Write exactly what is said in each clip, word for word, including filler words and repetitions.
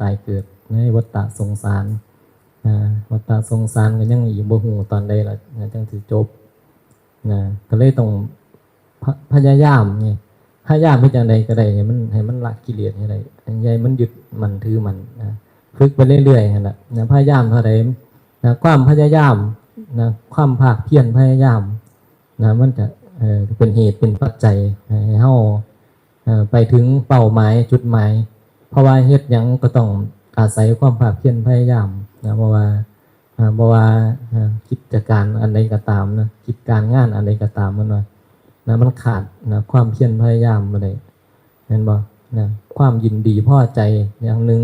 ตายเกิดในวัฏฏะสงสาร นะ วัฏฏะสงสารก็ยังอีกบ่ฮู้ตอนใดล่ะ นะ จังสิจบ นะ ก็เลยต้องพะ พยายามไง พยายามเฮ็ดจั่งใดก็ได้ให้มัน ให้มันละกิเลสให้ได้ ให้มันยึดมั่นถือมั่น นะ ฝึกไปเรื่อยๆ หั่นล่ะ นะ พยายามเท่าใด นะ ความพยายาม นะ ความภาคเพียรพยายาม นะ มันจะ เอ่อ เป็นเหตุเป็นปัจจัยให้เฮา เอ่อ ไปถึงเป้าหมายจุดหมาย เพราะว่าเฮ็ดหยังก็ต้องอาศัยความภาคเพียรพยายาม นะ เพราะว่า อ่า เพราะว่า อ่า กิจการอันใดก็ตามนะ กิจการงานอันใดก็ตามมันว่า นะ มันขาด นะ ความเพียรพยายามบ่ได้ แม่นบ่ นะ ความยินดีพอใจอย่างหนึ่ง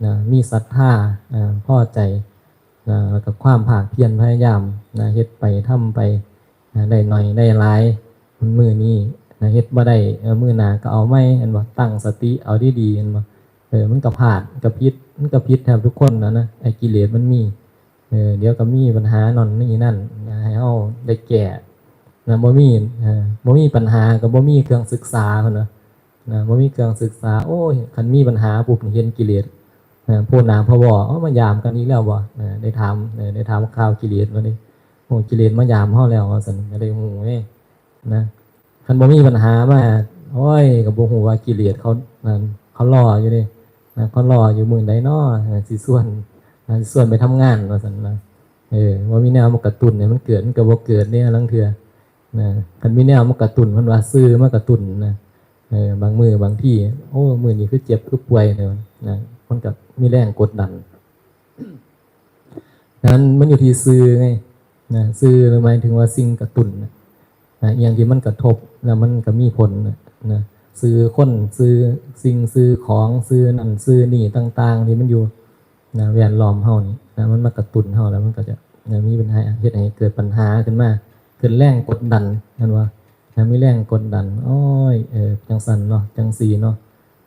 นะ มีศรัทธา อ่า พอใจ นะ แล้วก็ความภาคเพียรพยายาม นะ เฮ็ดไป ทำไป นะ ได้น้อยได้หลาย มื้อนี้ นะ เฮ็ดบ่ได้ เออ มื้อหน้าก็เอาใหม่ แม่นบ่ ตั้งสติเอาดีๆ แม่นบ่ เออ มันก็พลาด ก็ผิด มันก็ผิดแทบทุกคนนะ นะ ไอ้กิเลสมันมี เออ เดี๋ยวก็มีปัญหานั่นนี่นั่น นะ ให้เฮาได้แก้ นะ บ่มี เออ บ่มีปัญหาก็บ่มีเครื่องศึกษา เพิ่นว่า นะ บ่มีเครื่องศึกษา โอ้ย คันมีปัญหาปุ๊บเห็นกิเลส นะ โพดหน้าโพดบ่ เอ้า มายามกันอีกแล้วบ่ นะ ได้ถาม เออ ได้ถามข่าวกิเลสมาเด้ โอ้ กิเลสมายามเฮาแล้ว ว่าซั่น ก็ได้ฮู้เด้ นะ คันบ่มีปัญหามา โอ้ย ก็บ่ฮู้ว่ากิเลสเขา นั่น เขารออยู่เด้ นะ เขารออยู่มื้อใดน้อ นะ สิชวน นะ สิชวนไปทำงาน ว่าซั่นนะ เออ บ่มีแนวมากระตุ้นให้มันเกิด มันก็บ่เกิดเด้ ลางเทื่อ นะ คันมีแนวมากระตุ้น เพิ่นว่าสื่อมากระตุ้นนะ เออ บางมื้อบางที โอ้ มื้อนี้คือเจ็บคือป่วยเนี่ยนะ มันก็มีแรงกดดัน ฉะนั้นมันอยู่ที่สื่อไง นะ สื่อหมายถึงว่าสิ่งกระตุ้นนะ นะ อหย่างที่มันกระทบแล้วมันก็มีผลนะ นะ สื่อคน สื่อสิ่ง สื่อของ สื่อนั่น สื่อนี่ต่างๆ ที่มันอยู่ นะ แวดล้อมเฮานี่ นะ มันมากระตุ้นเฮาแล้วมันก็จะ นะ มีปัญหา เฮ็ดให้เกิดปัญหาขึ้นมา เกิดแรงกดดัน แม่นบ่ นะ มีแรงกดดัน โอ้ย เออ จังซั่นเนาะ จังซี่เนาะ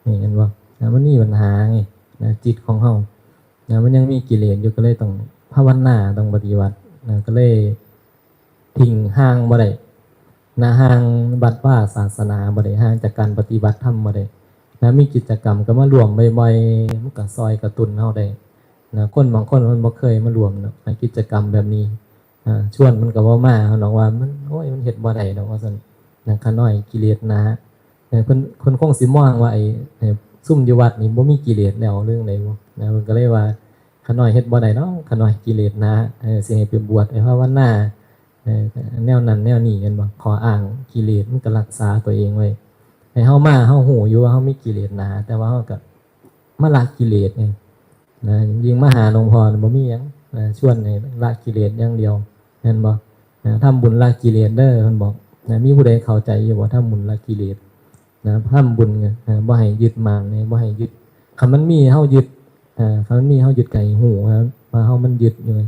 นี่ แม่นบ่ นะ มันมีปัญหาไง นะ จิตของเฮา นะ มันยังมีกิเลสอยู่ ก็เลยต้องภาวนา ต้องปฏิบัติ นะ ก็เลยทิ้งห่างบ่ได้ นะ ห่างวัดวาศาสนาบ่ได้ ห่างจากการปฏิบัติธรรมบ่ได้ นะ มีกิจกรรมก็มาร่วมบ่อยๆ มันก็ซอยกระตุ้นเฮาได้ นะ คนบางคนมันบ่เคยมาร่วมเนาะ นะ กิจกรรมแบบนี้ อ่า ชวนมันก็บ่มา เฮาดอกว่ามัน โอ้ย มันเฮ็ดบ่ได้ดอก ว่าซั่น นะ ข้าน้อยกิเลสหนา เออ เพิ่น เพิ่นคงสิมองว่าไอ้ ไอ้ซุมอยู่วัดนี่บ่มีกิเลสแล้ว เรื่องใดบ่ นะ เพิ่นก็เลยว่า ข้าน้อยเฮ็ดบ่ได้ดอก ข้าน้อยกิเลสหนา เออ สิให้ไปบวช ไปภาวนา เออ แนวนั้นแนวนี้ แม่นบ่ ข้ออ้างกิเลสมันก็รักษาตัวเองไว้ ให้เฮามา เฮาฮู้อยู่ว่าเฮามีกิเลสหนา แต่ว่าเฮาก็มาละกิเลสไง นะ ยิ่งมาหาหลวงพ่อนี่บ่มีหยัง นะ ชวนให้ละกิเลสอย่างเดียว แม่นบ่ นะ ทำบุญละกิเลสเด้อ เพิ่นบอก นะ มีผู้ใดเข้าใจอยู่บ่ ทำบุญละกิเลส นะ ทำบุญเนี่ย นะ บ่ให้ยึดมั่นเนี่ย บ่ให้ยึด คันมันมีเฮายึด อ่า คันมันมีเฮายึดก็ให้ฮู้ว่า ว่าเฮามันยึดอยู่ไง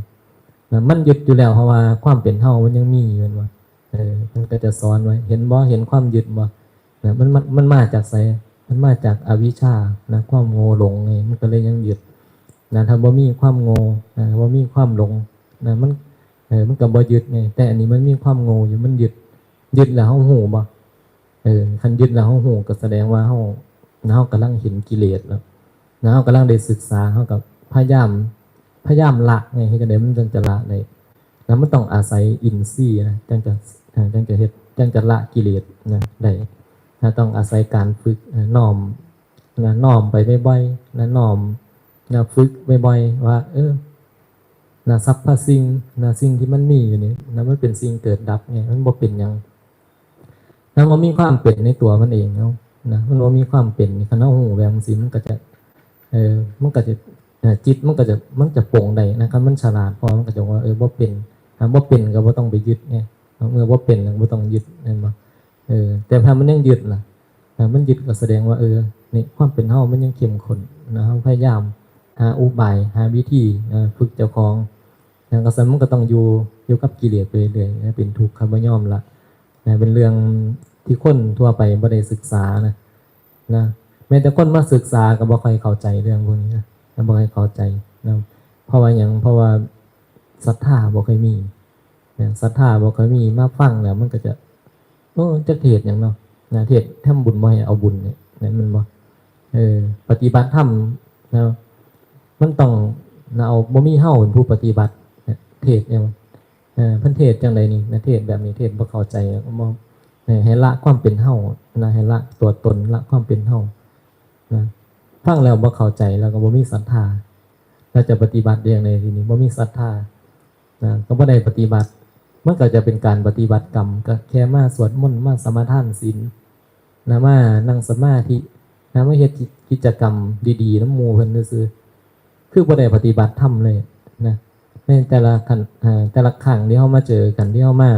นะ มันยึดอยู่แล้ว เพราะว่าความเป็นเฮามันยังมีอยู่ แม่นบ่ เออ มันก็จะสอนไว้ เห็นบ่ เห็นความยึดบ่ นะ มัน มัน มันมาจากไส มันมาจากอวิชชา นะ ความโง่หลงไง มันก็เลยยังยึด นะ ถ้าบ่มีความโง่ นะ บ่มีความหลง นะ มัน เออ มันก็บ่ยึดไง แต่อันนี้มันมีความโง่อยู่ มันยึด ยึดแล้วเฮาฮู้บ่ เออ คันยึดแล้วเฮาฮู้ ก็แสดงว่าเฮา เฮากำลังเห็นกิเลสแล้ว นะ เฮากำลังได้ศึกษา เฮาก็พยายาม พยายามละไง เฮ็ดจั่งใดมันจั่งจะละได้ นะ มันต้องอาศัยอินทรีย์นะ จั่งจะ อ่า จั่งจะเฮ็ด จั่งจะละกิเลสนะ ได้ นะ ต้องอาศัยการฝึก นะ น้อม นะ น้อมไปบ่อยๆ นะ น้อม นะ ฝึกบ่อยๆ ว่า เออ นะ สรรพสิ่ง นะ สิ่งที่มันมีอยู่นี่ นะ มันเป็นสิ่งเกิดดับไง มันบ่เป็นหยัง นะ มันมีความเป็นในตัวมันเองเนาะ นะ มันบ่มีความเป็นนี่ คันเฮาฮู้แบบจั่งซี้ มันก็จะ เออ มันก็จะ เอ่อ จิตมันก็จะ มันจะปลงได้นะ คันมันฉลาดพอ มันก็จะว่า เออ บ่เป็น อ่า บ่เป็นก็บ่ต้องไปยึดไง เมื่อบ่เป็นแล้วบ่ต้องยึด แม่นบ่ เออ แต่ถ้ามันยังยึดล่ะ อ่า มันยึดก็แสดงว่า เออ นี่ความเป็นเฮามันยังเข้มข้นนะ เฮาพยายามหาอุบาย หาวิธี อ่า ฝึกเจ้าของ นะ ก็ซั่นมันก็ต้องอยู่ อยู่กับกิเลสไปเรื่อยๆ นะ เป็นทุกข์ คันบ่ยอมละ นะ เป็นเรื่องที่คนทั่วไปบ่ได้ศึกษานะ นะ แม้แต่คนมาศึกษาก็บ่ค่อยเข้าใจเรื่องพวกนี้นะ บ่ค่อยเข้าใจนะ เพราะว่าหยัง เพราะว่าศรัทธาบ่ค่อยมี นะ ศรัทธาบ่ค่อยมี มาฟังแล้วมันก็จะ โอ้ จักเทศน์หยังเนาะ นะ เทศน์ทำบุญบ่ให้เอาบุญเนี่ย นะ แม่นบ่ เออ ปฏิบัติธรรม นะ มันต้องนะเอาบ่มีเฮาเป็นผู้ปฏิบัตินะ เทศน์เนี่ย เออ เพิ่นเทศน์จังใดนี่นะ เทศน์แบบนี้ เทศน์บ่เข้าใจ บ่ เออ ให้ละความเป็นเฮานะ ให้ละตัวตน ละความเป็นเฮานะ ฟังแล้วบ่เข้าใจ แล้วก็บ่มีศรัทธา แล้วจะปฏิบัติได้จังใดทีนี้ บ่มีศรัทธานะ ก็บ่ได้ปฏิบัติ มันก็จะเป็นการปฏิบัติกรรม ก็แค่มาสวดมนต์ มาสมาทานศีลนะ มานั่งสมาธินะ มาเฮ็ดกิจกรรมดีๆนำหมู่เพิ่นซื่อๆ คือบ่ได้ปฏิบัติธรรมเลยนะ ในแต่ละขั้น เอ่อ แต่ละครั้งที่เฮามาเจอกัน ที่เฮามา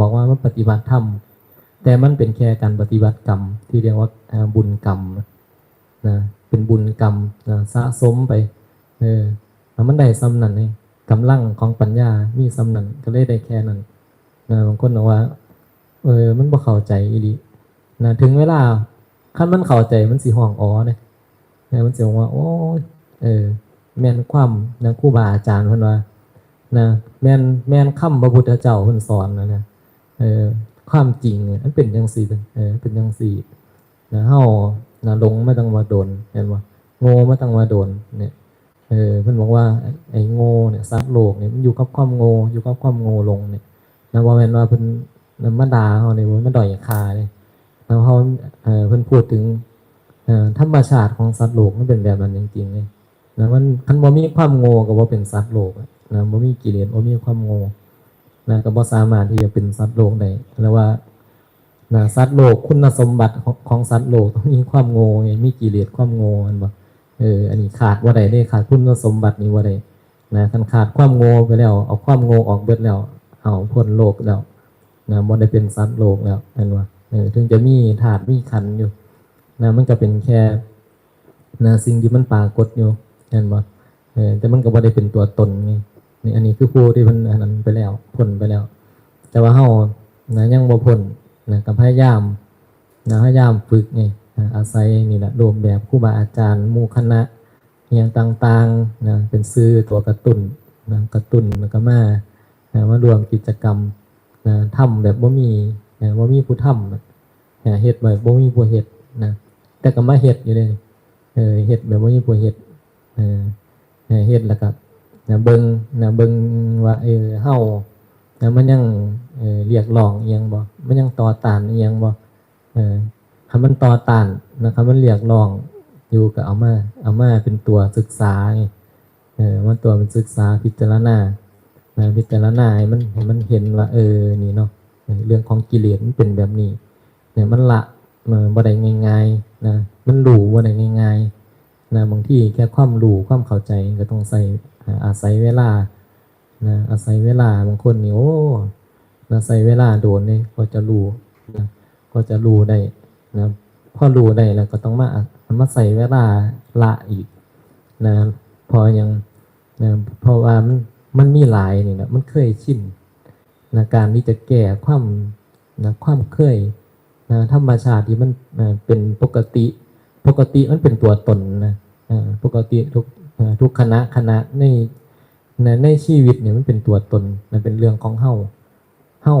บอกว่ามาปฏิบัติธรรม แต่มันเป็นแค่การปฏิบัติกรรม ที่เรียกว่า เอ่อ บุญกรรมนะ เป็นบุญกรรมนะ สะสมไป เออ แล้วมันได้ส่ำนั้นเอง กำลังของปัญญามีส่ำนั้น ก็เลยได้แค่นั้นนะ บางคนบอกว่า เออ มันบ่เข้าใจอีหลีนะ ถึงเวลา คันมันเข้าใจ มันสิฮ้องอ๋อเด้ เออ มันสิบอกว่า โอ้ย เออ แม่นความนะ ครูบาอาจารย์เพิ่นว่านะ แม่น แม่นคำพระพุทธเจ้าเพิ่นสอนนะ นะ เออ ความจริงเนี่ยมันเป็นจังซี่ เออ เป็นจังซี่นะ เฮานะ หลงมาตั้งว่าโดน เห็นบ่ โง่มาตั้งว่าโดนเนี่ย เออ เพิ่นบอกว่าไอ้ ไอ้โง่เนี่ย สัตว์โลกเนี่ย มันอยู่กับความโง่ อยู่กับความโง่หลงเนี่ยนะ บ่แม่นว่าเพิ่นมาด่าเฮาเนี่ย บ่แม่นมาด้อยค่าเนี่ย แล้วเฮา เอ่อ เพิ่นพูดถึง เอ่อ ธรรมชาติของสัตว์โลกมันเป็นแบบนั้นจริงๆเลยนะ มัน คันบ่มีความโง่ก็บ่เป็นสัตว์โลกอะนะ บ่มีกิเลส บ่มีความโง่นะ ก็บ่สามารถที่จะเป็นสัตว์โลกได้ แล้วว่านะ สัตว์โลก คุณสมบัติของ ของสัตว์โลกต้องมีความโง่ไง มีกิเลส ความโง่ แม่นบ่ เออ อันนี้ขาดบ่ได้เด้ ขาดคุณสมบัตินี้บ่ได้นะ คันขาดความโง่ไปแล้ว เอาความโง่ออกเบิดแล้ว เอาพ้นโลกแล้วนะ บ่ได้เป็นสัตว์โลกแล้ว แม่นบ่ เออ ถึงจะมีธาตุมีขันธ์อยู่นะ มันก็เป็นแค่นะ สิ่งที่มันปรากฏอยู่ แม่นบ่ เออ แต่มันก็บ่ได้เป็นตัวตนไง นี่ อันนี้คือผู้ที่เพิ่นอันนั้นไปแล้ว พ้นไปแล้ว แต่ว่าเฮานะ ยังบ่พ้นนะ ก็พยายามนะ พยายามฝึกไง อ่า อาศัยนี่แหละ รูปแบบครูบาอาจารย์ หมู่คณะ อิหยังต่างๆนะ เป็นสื่อตัวกระตุ้นนะ กระตุ้นแล้วก็มานะ มาร่วมกิจกรรมนะ ทำแบบบ่มีนะ บ่มีผู้ทำนะ เฮ็ดแบบบ่มีผู้เฮ็ดนะ แต่ก็มาเฮ็ดอยู่เด้ เออ เฮ็ดแบบบ่มีผู้เฮ็ด เออ เออ เฮ็ดแล้วก็นะ เบิ่งนะ เบิ่งว่า เออ เฮานะ มันยัง เออ เรียกร้องอิหยังบ่ มันยังต่อต้านอิหยังบ่ เออ คันมันต่อต้านนะ คันมันเรียกร้องอยู่ก็เอามา เอามาเป็นตัวศึกษาไง เออ มาตัวเป็นศึกษา พิจารณานะ พิจารณาให้มัน ให้มันเห็นว่า เออ นี่เนาะ เออ เรื่องของกิเลสมันเป็นแบบนี้ เนี่ย มันละ เออ บ่ได้ง่ายๆนะ มันรู้บ่ได้ง่ายๆนะ บางทีแค่ความรู้ ความเข้าใจก็ต้องใช้ อ่า อาศัยเวลานะ อาศัยเวลา บางคนนี่ โอ้ นะ ใช้เวลาโดนเนี่ย กว่าจะรู้นะ กว่าจะรู้ได้นะ พอรู้ได้แล้วก็ต้องมา มาใช้เวลาละอีกนะ เพราะหยังนะ เพราะว่ามัน มันมีหลายนี่นะ มันเคยชินนะ การที่จะแก้ความนะ ความเคยนะ ธรรมชาติที่มันนะ เป็นปกติ ปกติมันเป็นตัวตนนะ อ่า ปกติทุก อ่า ทุกขณะ ขณะใน ใน ในชีวิตเนี่ยมันเป็นตัวตนนะ เป็นเรื่องของเฮา เฮา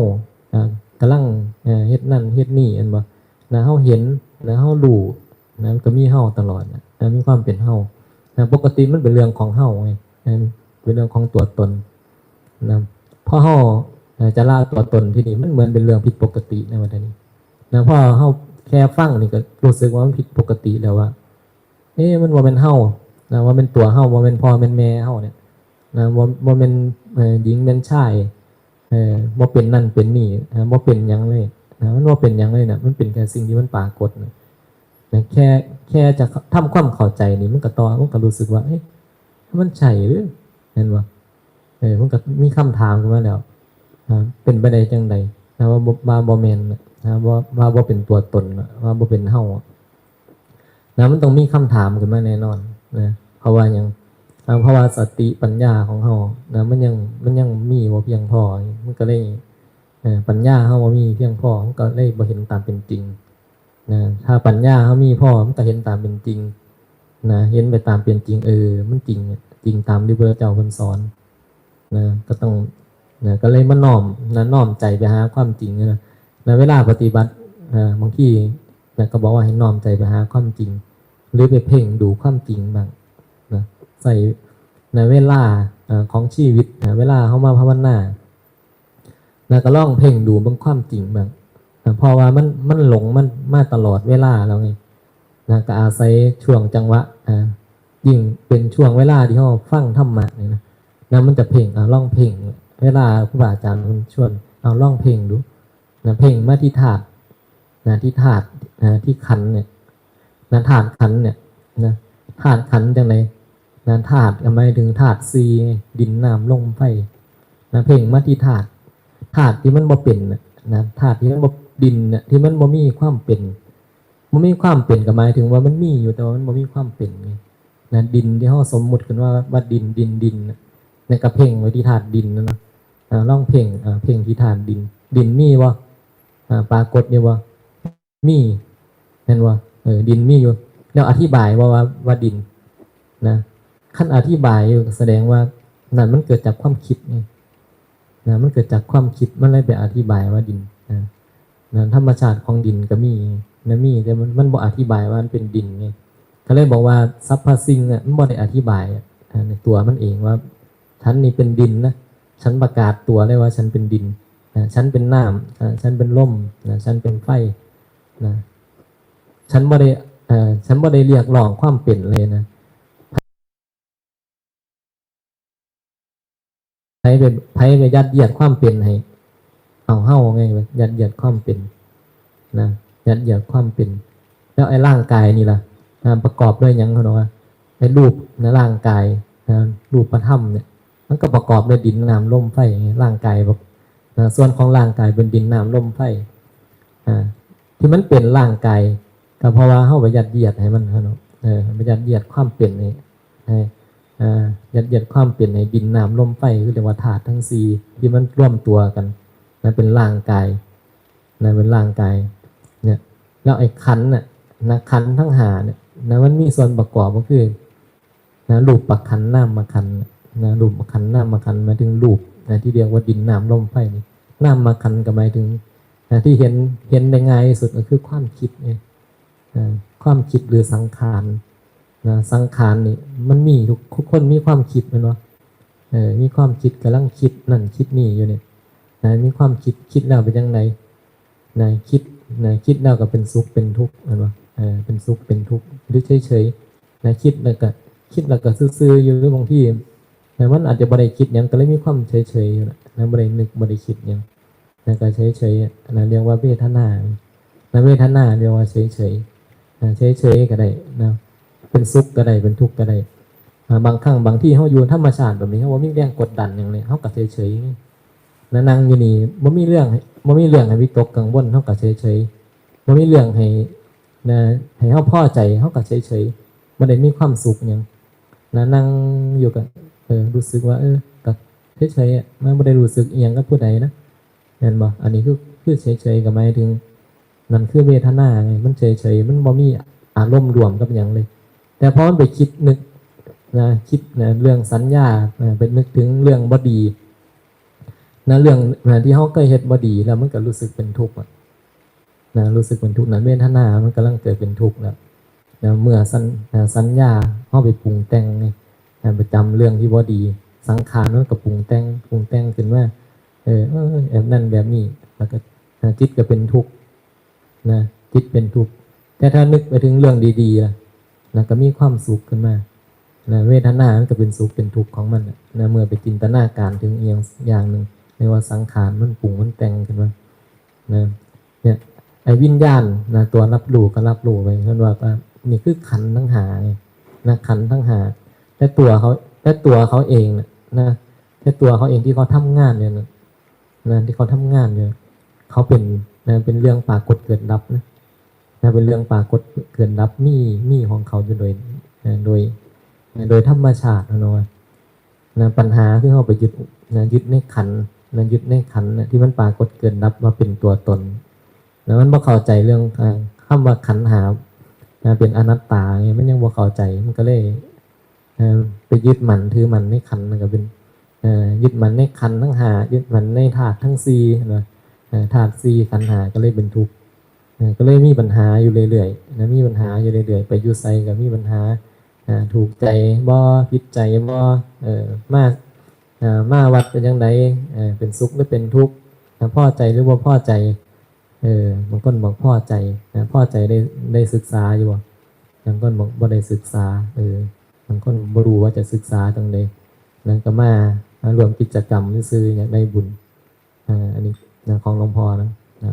อ่า กำลัง อ่า เฮ็ดนั่นเฮ็ดนี่ แม่นบ่ นะ เฮาเห็นนะ เฮารู้นะ มันก็มีเฮาตลอดนะ นะ มีความเป็นเฮานะ ปกติมันเป็นเรื่องของเฮาไงนะ เป็นเรื่องของตัวตนนะ พอเฮา อ่า จะละตัวตนที่นี่ มันเหมือนเป็นเรื่องผิดปกตินะ ว่าแต่นี้นะ พอเฮาแค่ฟังนี่ก็รู้สึกว่ามันผิดปกติแล้วว่า เอ๊ะ มันบ่แม่นเฮานะ บ่แม่นตัวเฮา บ่แม่นพ่อแม่นแม่เฮาเนี่ยนะ บ่ บ่แม่น เอ่อ หญิงแม่นชาย เอ่อ บ่เป็นนั่นเป็นนี่นะ บ่เป็นหยังเลยนะ มันบ่เป็นหยังเลยนะ มันเป็นแค่สิ่งที่มันปรากฏนะ นะ แค่ แค่จะทำความเข้าใจนี่ มันก็ต่อ มันก็รู้สึกว่า เอ๊ะ มันใช่หรือ แม่นบ่ เออ มันก็มีคำถามขึ้นมาแล้วนะ เป็นไปได้จังใดนะ ว่าบ่ ว่าบ่แม่นนะ ว่า ว่าบ่เป็นตัวตนนะ ว่าบ่เป็นเฮาอะนะ มันต้องมีคำถามขึ้นมาแน่นอนนะ เพราะว่าหยัง อ่า เพราะว่าสติปัญญาของเฮานะ มันยัง มันยังมีบ่เพียงพอ มันก็เลย เอ่อ ปัญญาเฮาบ่มีเพียงพอ มันก็เลยบ่เห็นตามเป็นจริงนะ ถ้าปัญญาเฮามีพอ มันก็เห็นตามเป็นจริงนะ เห็นไปตามเป็นจริง เออ มันจริง จริงตามที่พระเจ้าเพิ่นสอนนะ ก็ต้องนะ ก็เลยมาน้อมนะ น้อมใจไปหาความจริงนะ นะ เวลาปฏิบัติ อ่า บางทีนะ ก็บอกว่าให้น้อมใจไปหาความจริง หรือไปเพ่งดูความจริงบ้าง ใช้นะเวลาเอ่อของชีวิตนะเวลาเฮามาภาวนานะก็ลองเพ่งดูเบิ่งความจริงบ้างนะเพราะว่ามันมันหลงมันมาตลอดเวลาแล้วไงนะก็อาศัยช่วงจังหวะอ่ายิ่งเป็นช่วงเวลาที่เฮาฟังธรรมะนี่นะนะมันจะเพ่งอ่าลองเพ่งเวลาครูบาอาจารย์เพิ่นชวนเอาลองเพ่งดูนะเพ่งมาที่ธาตุนะที่ธาตุนะที่ขันธ์เนี่ยนะธาตุขันธ์เนี่ยนะธาตุขันธ์จั่งใดนะธาตุก็หมายถึงธาตุสี่ไงดินน้ำลมไฟนะเพ่งมาที่ธาตุธาตุที่มันบ่เป็นน่ะนะธาตุที่มันบ่ดินน่ะที่มันบ่มีความเป็นบ่มีความเป็นก็หมายถึงว่ามันมีอยู่แต่ว่ามันบ่มีความเป็นไงนะดินที่เฮาสมมุติขึ้นว่าว่าดินดินดินน่ะนั่นก็เพ่งไว้ที่ธาตุดินนั่นนะอ่าลองเพ่งอ่าเพ่งที่ธาตุดิน ดินมีบ่อ่าปรากฏอยู่บ่ มีแม่นบ่เออดินมีอยู่แล้วอธิบายว่าว่าว่าดินนะคันอธิบายอยู่ก็แสดงว่านั่นมันเกิดจากความคิดไงนะมันเกิดจากความคิดมันเลยไปอธิบายว่าดินนะนะธรรมชาติของดินก็มีนะมีแต่มันมันบ่อธิบายว่ามันเป็นดินไงก็เลยบอกว่าสรรพสิ่งอ่ะมันบ่ได้อธิบายอ่ะอ่าในตัวมันเองว่าฉันนี่เป็นดินนะฉันประกาศตัวเลยว่าฉันเป็นดินนะฉันเป็นน้ำอ่าฉันเป็นลมนะฉันเป็นไฟ นะฉันบ่ได้เอ่อฉันบ่ได้เรียกร้องความเป็นเลยนะไผไปไผไปยัดเยียดความเป็นให้เอาเฮาไงยัดเยียดความเป็นนะยัดเยียดความเป็น แล้วไอ้ร่างกายนี่ล่ะนะประกอบด้วยหยังเขาบอกว่าไอ้รูปนะร่างกายนะรูปธรรมเนี่ยมันก็ประกอบด้วยดินน้ำลมไฟไงร่างกายนะส่วนของร่างกายเป็นดินน้ำลมไฟอ่าที่มันเป็นร่างกาย ก็เพราะว่าเฮาไปยัดเยียดให้มันหั้นเนาะเออไปยัดเยียดความเป็นให้ให้อ่ายัดเยียดความเป็นให้ดินน้ำลมไฟคือเรียกว่าธาตุทั้งสี่ที่มันรวมตัวกันนะเป็นร่างกายนะเป็นร่างกายเนี่ยแล้วไอ้ขันธ์น่ะนะขันธ์ทั้งห้าเนี่ยนะมันมีส่วนประกอบก็คือนะรูปขันธ์นามขันธ์นะรูปขันธ์นามขันธ์หมายถึงรูปนะที่เรียกว่าดินน้ำลมไฟนี่นามขันธ์ก็หมายถึงนะที่เห็นเห็นได้ง่ายที่สุดก็คือความคิดไง อ่าความคิดหรือสังขารนะสังขารนี่มันมีทุกทุกคนมีความคิดแม่นบ่เออมีความคิดกำลังคิดนั่นคิดนี่อยู่เนี่ยนะมีความคิดคิดแล้วเป็นจั่งใดนะคิดนะคิดแล้วก็เป็นสุขเป็นทุกข์แม่นบ่เออเป็นสุขเป็นทุกข์หรือเฉยๆนะคิดแล้วก็คิดแล้วก็ซื่อๆอยู่หรือบางทีนะมันอาจจะบ่ได้คิดหยังก็เลยมีความเฉยๆอยู่นะนะบ่ได้นึกบ่ได้คิดหยัง นะก็เฉยๆอันนั้นเรียกว่าเวทนานะเวทนาเรียกว่าเฉยๆนะเฉยๆก็ได้นะเป็นสุขก็ได้เป็นทุกข์ก็ได้อ่าบางครั้งบางทีเฮาอยู่ธรรมชาติแบบนี้เฮาบ่มีแรงกดดันหยังเลยเฮาก็เฉยๆนะนั่งอยู่นี่บ่มีเรื่องให้บ่มีเรื่องให้วิตกกังวลเฮาก็เฉยๆบ่มีเรื่องให้นะให้เฮาพอใจเฮาก็เฉยๆบ่ได้มีความสุขหยังนะนั่งอยู่ก็เออรู้สึกว่าเออก็เฉยๆอะมันบ่ได้รู้สึกอิหยังกับผู้ใดนะ แม่นบ่อันนี้คือคือเฉยๆก็หมายถึงนั่นคือเวทนาไงมันเฉยๆมันบ่มีอารมณ์ร่วมกับหยังเลย แต่พอมันไปคิดนึกนะคิดนะเรื่องสัญญานะไปนึกถึงเรื่องบ่ดีนะเรื่องนะที่เฮาเคยเฮ็ดบ่ดีแล้วมันก็รู้สึกเป็นทุกข์อะนะรู้สึกเป็นทุกข์นะเวทนามันกำลังเกิดเป็นทุกข์แล้วนะเมื่อสัญนะสัญญาเฮาไปปรุงแต่งไงนะไปจำเรื่องที่บ่ดีสังขารมันก็ปรุงแต่งปรุงแต่งขึ้นมา เออเออแบบนั่นแบบนี้แล้วก็นะจิตก็เป็นทุกข์นะจิตเป็นทุกข์แต่ถ้านึกไปถึงเรื่องดีๆล่ะนะก็มีความสุขขึ้นมานะเวทนามันก็เป็นสุขเป็นทุกข์ของมันน่ะนะเมื่อไปจินตนาการถึงอีหยังอย่างหนึ่งเรียกว่าสังขารมันปรุงมันแต่งขึ้นมานะเนี่ยไอ้วิญญาณนะตัวรับรู้ก็รับรู้ไปเพิ่นว่าว่านี่คือขันธ์ทั้งห้าไงนะขันธ์ทั้งห้าแต่ตัวเขาแต่ตัวเขาเองน่ะนะแต่ตัวเขาเองที่เขาทำงานเนี่ยนะ นะที่เขาทำงานอยู่เขาเป็นนะเป็นเรื่องปรากฏเกิดดับนะนะเป็นเรื่องปรากฏเกิดดับมีมีของเขาอยู่โดยนะโดยนะโดยธรรมชาตินะเนาะนะปัญหาคือเขาไปยึดนะยึดในขันธ์นะยึดในขันธ์นะที่มันปรากฏเกิดดับว่าเป็นตัวตนนะมันบ่เข้าใจเรื่องอ่าคำว่าขันธ์ห้านะเป็นอนัตตาไงมันยังบ่เข้าใจมันก็เลย เอ่อไปยึดมั่นถือมั่นในขันธ์นั่นก็เป็นเอ่อยึดมั่นในขันธ์ทั้งห้ายึดมั่นในธาตุทั้งสี่นะเอ่อธาตุสี่ขันธ์ห้าก็เลยเป็นทุกข์เอ่อก็เลยมีปัญหาอยู่เรื่อยๆนะมีปัญหาอยู่เรื่อยๆไปอยู่ไสก็มีปัญหา อ่า ถูกใจบ่ ผิดใจบ่ เออ มา อ่า มาวัดเป็นจั่งใด เออ เป็นสุขหรือเป็นทุกข์ อ่า พอใจหรือบ่พอใจ เออ บางคนบอกพอใจ อ่า พอใจได้ ได้ศึกษาอยู่บ่ บางคนบอกบ่ได้ศึกษา เออ บางคนบ่รู้ว่าจะศึกษาจั่งใด นั่นก็มา มาร่วมกิจกรรมซื่อๆ อยากได้บุญ อ่า อันนี้นะ ของหลวงพ่อนะ นะ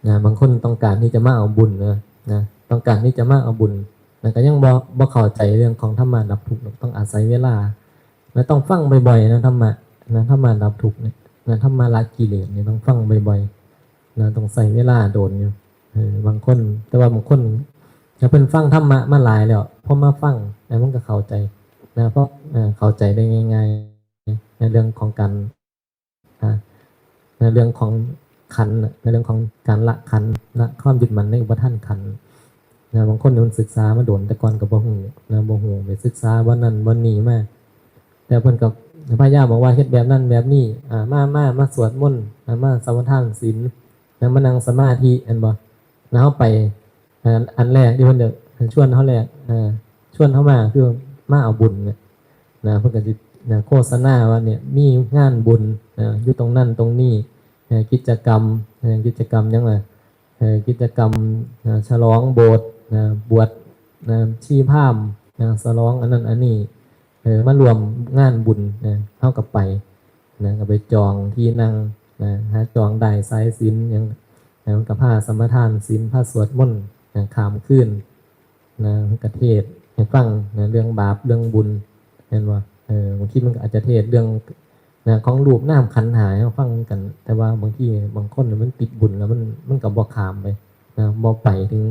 นะ บางคนต้องการที่จะมาเอาบุญนะ นะ ต้องการที่จะมาเอาบุญ นะ ก็ยังบ่ บ่เข้าใจเรื่องของธรรมะดับทุกข์หรอก ต้องอาศัยเวลา นะ ต้องฟังบ่อยๆ นะ ธรรมะ นะ ธรรมะดับทุกข์เนี่ย นะ ธรรมะละกิเลสเนี่ย ต้องฟังบ่อยๆ นะ ต้องใช้เวลาโดนอยู่ เออ บางคน แต่ว่าบางคน ถ้าเพิ่นฟังธรรมะมาหลายแล้ว พอมาฟัง นะ มันก็เข้าใจ นะ เพราะ เอ่อ เข้าใจได้ง่ายๆ ในเรื่องของการ อ่า ในเรื่องของขันธ์น่ะ ในเรื่องของการละขันธ์ ละความยึดมั่นในอุปาทานขันธ์ นะ บางคนนี่มันศึกษามาโดนแต่ก่อนก็บ่ฮู้นะ บ่ฮู้ ไปศึกษาบ่อนนั่นบ่อนนี่มา แต่เพิ่นก็พยายามบอกว่าเฮ็ดแบบนั้นแบบนี้ อ่า มา มา มาสวดมนต์ อ่า มาสมาทานศีล นะ มานั่งสมาธิ เห็นบ่ นะ เฮาไป อัน อันแรกที่เพิ่นจะชวนเฮาแรก เอ่อ ชวนเฮามาคือมาเอาบุญเนี่ย นะ เพิ่นก็สิ นะ โฆษณาว่าเนี่ยมีงานบุญ นะ อยู่ตรงนั้นตรงนี้ เอ่อ กิจกรรม เอ่อ กิจกรรมหยังล่ะ เอ่อ กิจกรรม นะ ฉลองโบสถ์ นะ บวช นะ ชีพราหมณ์ นะ ฉลองอันนั้นอันนี้ เออ มาร่วมงานบุญ นะ เฮาก็ไป นะ ก็ไปจองที่นั่ง นะ หาจองด้ายสายศีลหยัง นะ มันก็พาสมาทานศีล พาสวดมนต์ นะ ข้ามคืน นะ มันก็เทศน์ให้ฟัง นะ เรื่องบาป เรื่องบุญ แม่นบ่ เออ บางทีมันก็อาจจะเทศน์เรื่อง นะ ของรูปนามขันธ์ห้าให้เราฟังเหมือนกัน แต่ว่าบางทีบางคนน่ะมันติดบุญแล้วมัน มันก็บ่ข้ามไป นะ บ่ไปถึง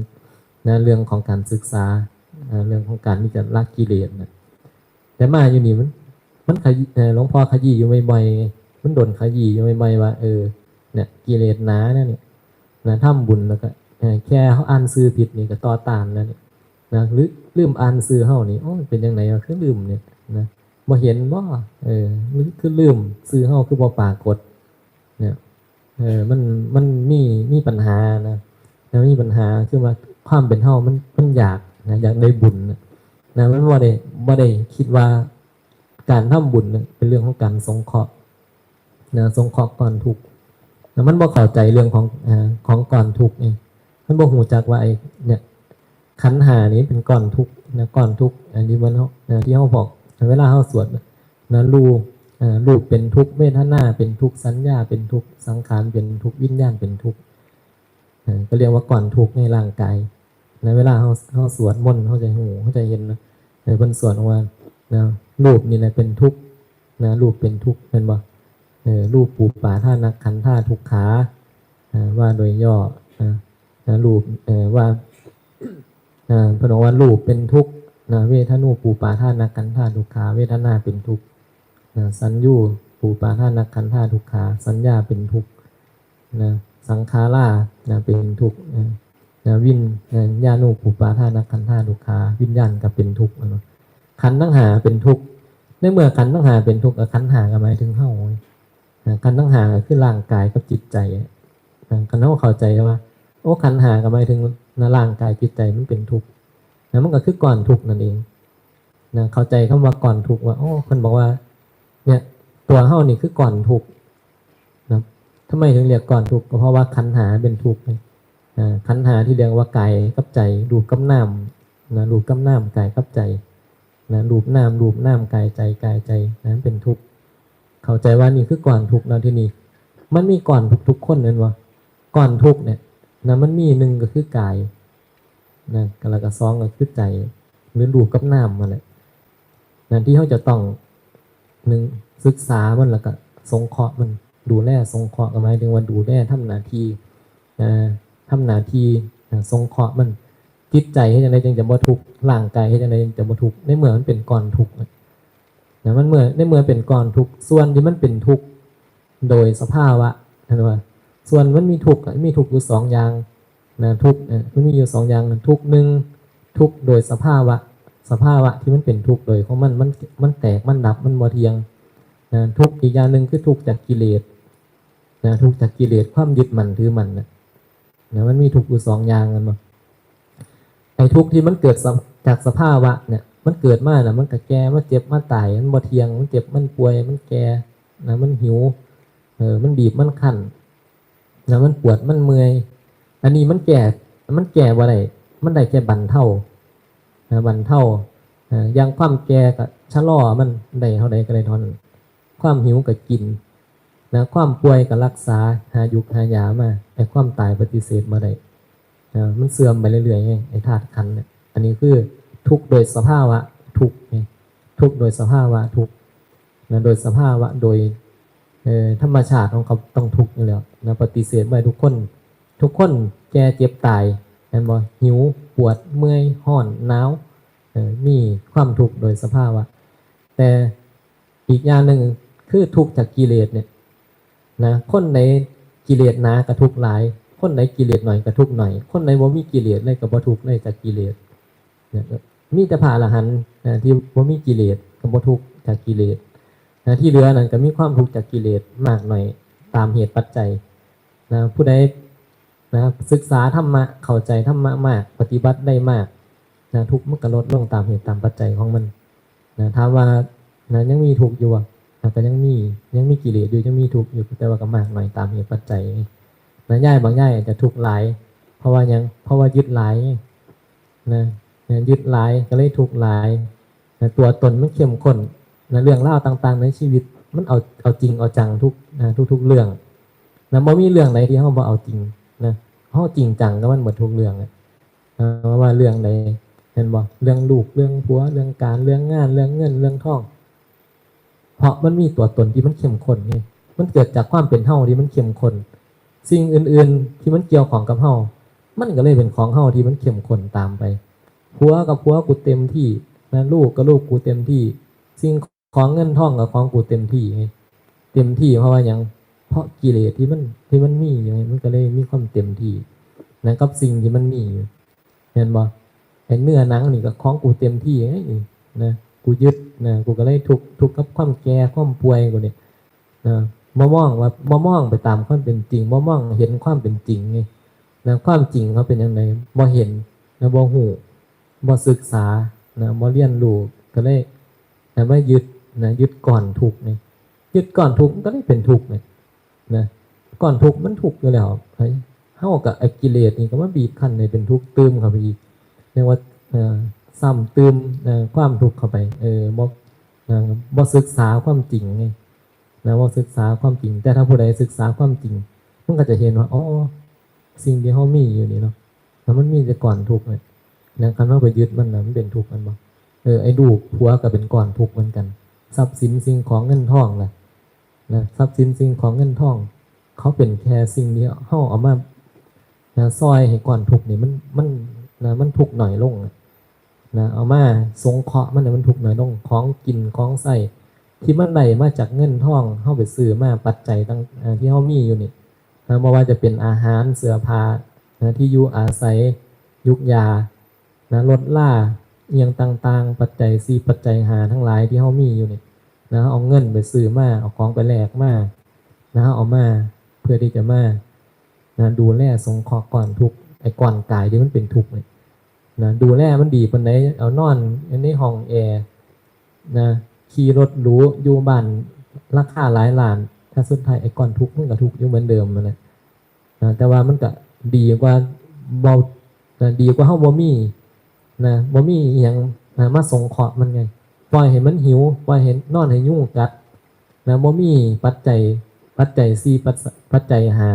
นะ เรื่องของการศึกษา นะ เรื่องของการที่จะละกิเลสนะ แต่มาอยู่นี่มัน มันขยี้ เอ่อ หลวงพ่อขยี้อยู่บ่อยๆ มันโดนขยี้อยู่บ่อยๆ ว่า เออ เนี่ย กิเลสหนานะเนี่ย นะ ทำบุญแล้วก็ เอ่อ แค่เฮาอ่านชื่อผิดนี่ก็ต่อต้านแล้วเนี่ย นะ ลื- ลืมอ่านชื่อเฮานี่ โอ้ย เป็นจั่งใดวะ คือลืมเนี่ย นะ บ่เห็นบ่ เออ คือลืม ชื่อเฮาคือบ่ปรากฏ เนี่ย เออ มัน มันมี มีปัญหานะ นะ มีปัญหาคือว่าความเป็นเฮามัน มันอยากนะ อยากได้บุญนะ นะ มันบ่ได้ บ่ได้คิดว่าการทำบุญเนี่ยเป็นเรื่องของการสงเคราะห์ นะ สงเคราะห์ก้อนทุกข์ นะ มันบ่เข้าใจเรื่องของ อ่า ของก้อนทุกข์นี่ มันบ่ฮู้จักว่าไอ้เนี่ย ขันธ์ห้านี่เป็นก้อนทุกข์นะ ก้อนทุกข์ อันนี้มัน นะ ที่เฮาบอก เวลาเฮาสวดนะ นะ รูป อ่า รูปเป็นทุกข์ เวทนาเป็นทุกข์ สัญญาเป็นทุกข์ สังขารเป็นทุกข์ วิญญาณเป็นทุกข์ อ่า ก็เรียกว่าก้อนทุกข์ในร่างกาย นะ เวลาเฮา เฮาสวดมนต์ เฮาจะฮู้ เฮาจะเห็นนะ เออ เพิ่นสวดออกมา นะ รูปนี่แหละเป็นทุกข์ นะ รูปเป็นทุกข์ แม่นบ่ เออ รูปปูปาทานักขันธาทุกขา อ่า ว่าโดยย่อ นะ นะ รูป เอ่อ ว่า อ่า เพิ่นบอกว่ารูปเป็นทุกข์ นะ เวทนูปูปาทานักขันธาทุกขา เวทนาเป็นทุกข์ นะ สัญญูปูปาทานักขันธาทุกขา สัญญาเป็นทุกข์ นะ สังขารา นะ เป็นทุกข์ นะ นะ วิญ- นะ ญาณูปูปาทานักขันธาทุกขา วิญญาณก็เป็นทุกข์ นะ ขันธ์ทั้งห้าเป็นทุกข์ ในเมื่อขันธ์ทั้งห้าเป็นทุกข์ ก็ขันธ์ห้าก็หมายถึงเฮา นะ ขันธ์ทั้งห้าก็คือร่างกายกับจิตใจ นะ คันเฮาเข้าใจว่า โอ้ ขันธ์ห้าก็หมายถึงนะ ร่างกายจิตใจมันเป็นทุกข์ นะ มันก็คือก้อนทุกข์นั่นเอง นะ เข้าใจคำว่าก้อนทุกข์ว่า โอ้ เพิ่นบอกว่า เนี่ย ตัวเฮานี่คือก้อนทุกข์ นะ ทำไมถึงเรียกก้อนทุกข์ ก็เพราะว่าขันธ์ห้าเป็นทุกข์ไง อ่า ขันธ์ห้าที่เรียกว่ากายกับใจ รูปกับนาม นะ รูปกับนาม กายกับใจ นะ รูปนาม รูปนาม กายใจ กายใจ นะ มันเป็นทุกข์ เข้าใจว่านี่คือก้อนทุกข์แล้วทีนี้ มันมีก้อนทุกข์ทุกคนแม่นบ่ ก้อนทุกข์เนี่ย นะ มันมีหนึ่งก็คือกาย นะ แล้วก็สองก็คือใจ หรือรูปกับนามนั่นแหละ นะ ที่เฮาจะต้อง หนึ่ง ศึกษามัน แล้วก็สงเคราะห์มัน ดูแลสงเคราะห์ ก็หมายถึงว่าดูแล ทำหน้าที่ นะ ทำหน้าที่ นะ สงเคราะห์มัน จิตใจเฮ็ดจั่งใดจึงจะบ่ทุกข์ ร่างกายเฮ็ดจั่งใดจึงจะบ่ทุกข์ ในเมื่อมันเป็นก้อนทุกข์ นะ มันเมื่อ ในเมื่อเป็นก้อนทุกข์ ส่วนที่มันเป็นทุกข์โดยสภาวะ เห็นบ่ ส่วนมันมีทุกข์อะ มีทุกข์อยู่สองอย่าง นะ ทุกข์ เอ่อ มันมีอยู่สองอย่าง ทุกข์หนึ่ง ทุกข์โดยสภาวะ สภาวะที่มันเป็นทุกข์โดยของมัน มัน มันแตก มันดับ มันบ่เที่ยง นะ ทุกข์อีกอย่างหนึ่งคือทุกข์จากกิเลส นะ ทุกข์จากกิเลสความยึดมั่นถือมั่นนะนะ มันมีทุกข์อยู่สองอย่างกันมา ไอ้ทุกข์ที่มันเกิดสภ- จากสภาวะเนี่ย มันเกิดมาน่ะ มันก็แก่ มันเจ็บ มันตาย มันบ่เที่ยง มันเจ็บ มันป่วย มันแก่นะ มันหิว เออ มันบีบ มันคั้นนะ มันปวด มันเมื่อย อันนี้มันแก้ มันแก้บ่ได้ มันได้แค่บรรเทานะ บรรเทานะ อย่างความแก่ก็ชะลอมัน ได้เท่าใดก็ได้เท่านั้น ความหิวก็กินนะ ความป่วยก็รักษา หายุกหายามา ไอ้ความตายปฏิเสธบ่ได้นะ มันเสื่อมไปเรื่อยๆไง ไอ้ธาตุขันธ์เนี่ย อันนี้คือทุกข์โดยสภาวะทุกข์ไง ทุกข์โดยสภาวะทุกข์นะ โดยสภาวะ โดย เอ่อ ธรรมชาติของเขาต้องทุกข์อยู่แล้วนะ ปฏิเสธบ่ได้ ทุกคน ทุกคนแก่เจ็บตาย แม่นบ่ หิว ปวด เมื่อย ร้อน หนาว เอ่อ มีความทุกข์โดยสภาวะ แต่อีกอย่างหนึ่งคือทุกข์จากกิเลสเนี่ยนะ คนไหนกิเลสหนาก็ทุกข์หลาย คนไหนกิเลสหน่อยก็ทุกข์หน่อย คนไหนบ่มีกิเลสเลยก็บ่ทุกข์เลยจากกิเลสเนี่ย มีแต่พระอรหันต์นะที่บ่มีกิเลสก็บ่ทุกข์จากกิเลสนะ ที่เหลือนั่นก็มีความทุกข์จากกิเลสมากหน่อยตามเหตุปัจจัยนะ ผู้ใดนะศึกษาธรรมะ เข้าใจธรรมะมาก ปฏิบัติได้มากนะ ทุกข์มันก็ลดลงตามเหตุตามปัจจัยของมันนะ ถามว่านะยังมีทุกข์อยู่บ่นะ ก็ยังมี ยังมีกิเลสอยู่ ยังมีทุกข์อยู่ แต่ว่าก็มากหน่อยตามเหตุปัจจัยนะ ยายบางยายอาจจะทุกข์หลาย เพราะว่าหยัง เพราะว่ายึดหลายนะ นะ ยึดหลายก็เลยทุกข์หลายนะ ตัวตนมันเข้มข้นนะ เรื่องราวต่างๆในชีวิต มันเอา เอาจริงเอาจังทุกนะ ทุกๆเรื่องนะ บ่มีเรื่องไหนที่เฮาบ่เอาจริงนะ เฮาจริงจังกับมันหมดทุกเรื่องอะนะ ว่าเรื่องใด เห็นบ่ เรื่องลูก เรื่องผัว เรื่องการ เรื่องงาน เรื่องเงิน เรื่องทอง เพราะมันมีตัวตนที่มันเข้มข้นไง มันเกิดจากความเป็นเฮาที่มันเข้มข้น สิ่งอื่นๆที่มันเกี่ยวข้องกับเฮา มันก็เลยเป็นของเฮาที่มันเข้มข้นตามไป ผัวกับผัวกูเต็มที่นะ ลูกกับลูกกูเต็มที่ สิ่งของเงินทองกับของกูเต็มที่ไง เต็มที่เพราะว่าหยัง เพราะกิเลสที่มัน ที่มันมีอยู่ไง มันก็เลยมีความเต็มที่นะ กับสิ่งที่มันมีอยู่ เห็นบ่ ไอ้เนื้อหนังนี่ก็ของกูเต็มที่ไงนะ กูยึดนะ กูก็เลยทุกข์ ทุกข์กับความแก่ ความป่วยกูเนี่ยนะ บ่มองว่า บ่มองไปตามความเป็นจริง บ่มองเห็นความเป็นจริงไงนะ ความจริงเขาเป็นจั่งใด บ่เห็นนะ บ่ฮู้ บ่ศึกษานะ บ่เรียนรู้ ก็เลยนะ มายึดนะ ยึดก้อนทุกข์นี่ ยึดก้อนทุกข์มันก็เลยเป็นทุกข์นี่นะ ก้อนทุกข์มันทุกข์อยู่แล้ว เฮาก็ไอ้กิเลสนี่ก็มาบีบคั้นให้เป็นทุกข์ตื่มเข้าไปอีก เรียกว่า เอ่อ ซ้ำตื่ม เอ่อ ความทุกข์เข้าไป เออ บ่ เอ่อ บ่ศึกษาความจริงไงนะ บ่ศึกษาความจริง แต่ถ้าผู้ใดศึกษาความจริง มันก็จะเห็นว่า อ๋อ สิ่งที่เฮามีอยู่นี่เนาะ แล้วมันมีแต่ก้อนทุกข์เนี่ยนะ คันเฮาไปยึดมันนะ มันเป็นทุกข์ แม่นบ่ เออ ไอ้ลูกผัวก็เป็นก้อนทุกข์เหมือนกัน ทรัพย์สินสิ่งของเงินทองล่ะนะ ทรัพย์สินสิ่งของเงินทอง เขาเป็นแค่สิ่งที่เฮาเอามานะ ซอยให้ก้อนทุกข์นี่มัน มันนะ มันทุกข์น้อยลงอะนะ เอามาสงเคราะห์มันให้มันทุกข์น้อยลง ของกินของใช้ที่มันได้มาจากเงินทอง เฮาไปซื้อมา ปัจจัยต่าง อ่า ที่เฮามีอยู่นี่นะ บ่ว่าจะเป็นอาหาร เสื้อผ้านะ ที่อยู่อาศัย ยูกยานะ รถรา อิหยังต่างๆ ปัจจัยสี่ ปัจจัยห้าทั้งหลายที่เฮามีอยู่นี่นะ เอาเงินไปซื้อมา เอาของไปแลกมานะ เอามาเพื่อที่จะมานะ ดูแลสงเคราะห์ก้อนทุกข์ ไอ้ก้อนกายที่มันเป็นทุกข์นี่นะ ดูแลมันดีปานใด เอานอนอยู่ในห้องแอร์นะ ขี่รถหรู อยู่บ้านราคาหลายล้าน ถ้าสุดท้ายไอ้ก้อนทุกข์มันก็ทุกข์อยู่เหมือนเดิมนั่นแหละ นะ แต่ว่ามันก็ดีกว่าบ่ นะ ดีกว่าเฮาบ่มีนะ บ่มีอิหยังนะ มาสงเคราะห์มันไง ปล่อยให้มันหิว ปล่อยให้นอนให้ยุงกัดนะ บ่มีปัจจัย ปัจจัยสี่ ปัจ ปัจจัยห้า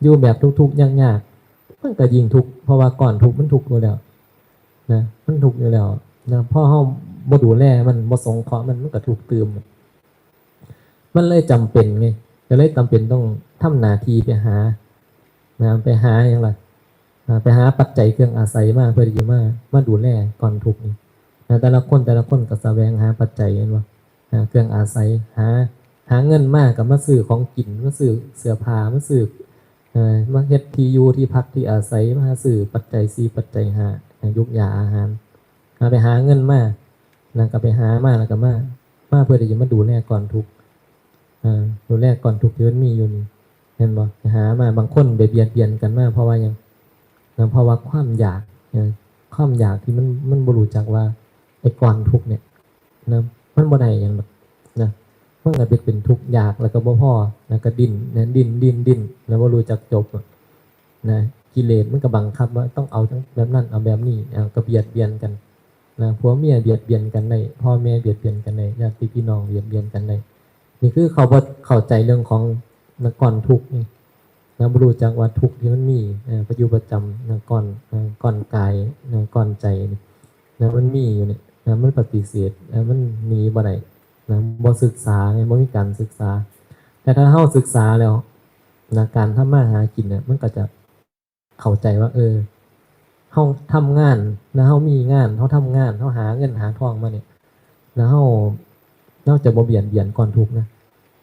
อยู่แบบทุกข์ๆยากๆ มันก็ยิ่งทุกข์ เพราะว่าก้อนทุกข์มันทุกข์อยู่แล้วนะ มันทุกข์อยู่แล้วนะ พอเฮาบ่ดูแลมัน บ่สงเคราะห์มัน มันก็ทุกข์ตื่ม มันเลยจำเป็นไง ก็เลยจำเป็นต้องทำหน้าที่ไปหานะ ไปหาหยังล่ะนะ ไปหาปัจจัยเครื่องอาศัยมาเพื่อที่จะมา มาดูแลก้อนทุกข์นี่นะ แต่ละคน แต่ละคนก็แสวงหาปัจจัย แม่นบ่ นะ เครื่องอาศัย หา หาเงินมาก็มาซื้อของกิน มาซื้อเสื้อผ้า มาซื้อ เอ่อ มาเฮ็ดที่อยู่ที่พักที่อาศัย มาซื้อปัจจัยสี่ ปัจจัยห้านะ ยูกยาอาหาร นะ ไปหาเงินมานะ ก็ไปหามาแล้วก็มา มาเพื่อที่จะมาดูแลก้อนทุกข์ อ่า ดูแลก้อนทุกข์ที่มันมีอยู่นี่ ห็นบ่ หามา บางคนไปเบียดเบียนกันมา เพราะว่าหยังนะ เพราะว่าความอยากนะ ความอยากที่มัน มันบ่รู้จักว่าไอ้ก้อนทุกข์เนี่ยนะ มันบ่ได้หยังดอกนะ มันก็เป็น เป็นทุกข์อยาก แล้วก็บ่พอ แล้วก็ดิ้นนะ ดิ้น ดิ้น ดิ้น แล้วบ่รู้จักจบอะนะ กิเลสมันก็บังคับว่าต้องเอาจั่งแบบนั้น เอาแบบนี้ เอา ก็เบียดเบียนกันนะ ผัวเมียเบียดเบียนกันได้ พ่อแม่เบียดเบียนกันได้ ญาติพี่น้องเบียดเบียนกันได้ นี่คือเขาบ่เข้าใจเรื่องของนะ ก้อนทุกข์นี่นะ บ่รู้จักว่าทุกข์ที่มันมี เอ่อ ประอยู่ประจำนะ ก้อน เอ่อ ก้อนกายนะ ก้อนใจนี่นะ มันมีอยู่เนี่ยนะ มันปฏิเสธนะ มันหนีบ่ได้นะ บ่ศึกษาไง บ่มีการศึกษา แต่ถ้าเฮาศึกษาแล้วนะ การทำมาหากินเนี่ย มันก็จะเข้าใจว่า เออ เฮาทำงานนะ เฮามีงาน เฮาทำงาน เฮาหาเงินหาทองมาเนี่ย แล้วเฮา เฮาจะบ่เบียดเบียนก้อนทุกข์นะ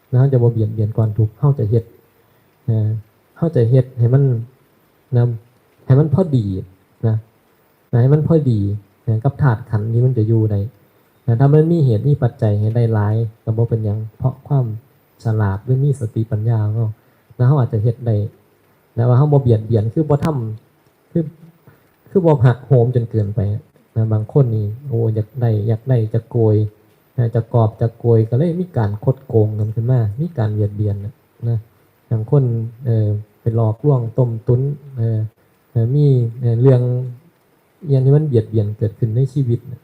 แล้วเฮาจะบ่เบียดเบียนก้อนทุกข์ เฮาจะเฮ็ด เอ่อ เฮาจะเฮ็ดให้มันนะ ให้มันพอดีนะ นะ ให้มันพอดีนะ กับธาตุขันธ์ที่มันจะอยู่ได้นะ ถ้ามันมีเหตุมีปัจจัยให้ได้หลาย ก็บ่เป็นหยัง เพราะความฉลาดหรือมีสติปัญญาของเฮานะ เฮาอาจจะเฮ็ดได้ แต่ว่าเฮาบ่เบียดเบียน คือบ่ทำ คือ คือบ่หักโหมจนเกินไปนะ บางคนนี่ โอ้ อยากได้ อยากได้ จะโกยนะ จะกอบ จะโกย ก็เลยมีการคดโกงกันขึ้นมา มีการเบียดเบียนนะนะ บางคน เอ่อ ไปหลอกลวงต้มตุ๋น เอ่อ เอ่อ มี เอ่อ เรื่องอิหยังที่มันเบียดเบียนเกิดขึ้นในชีวิตนะ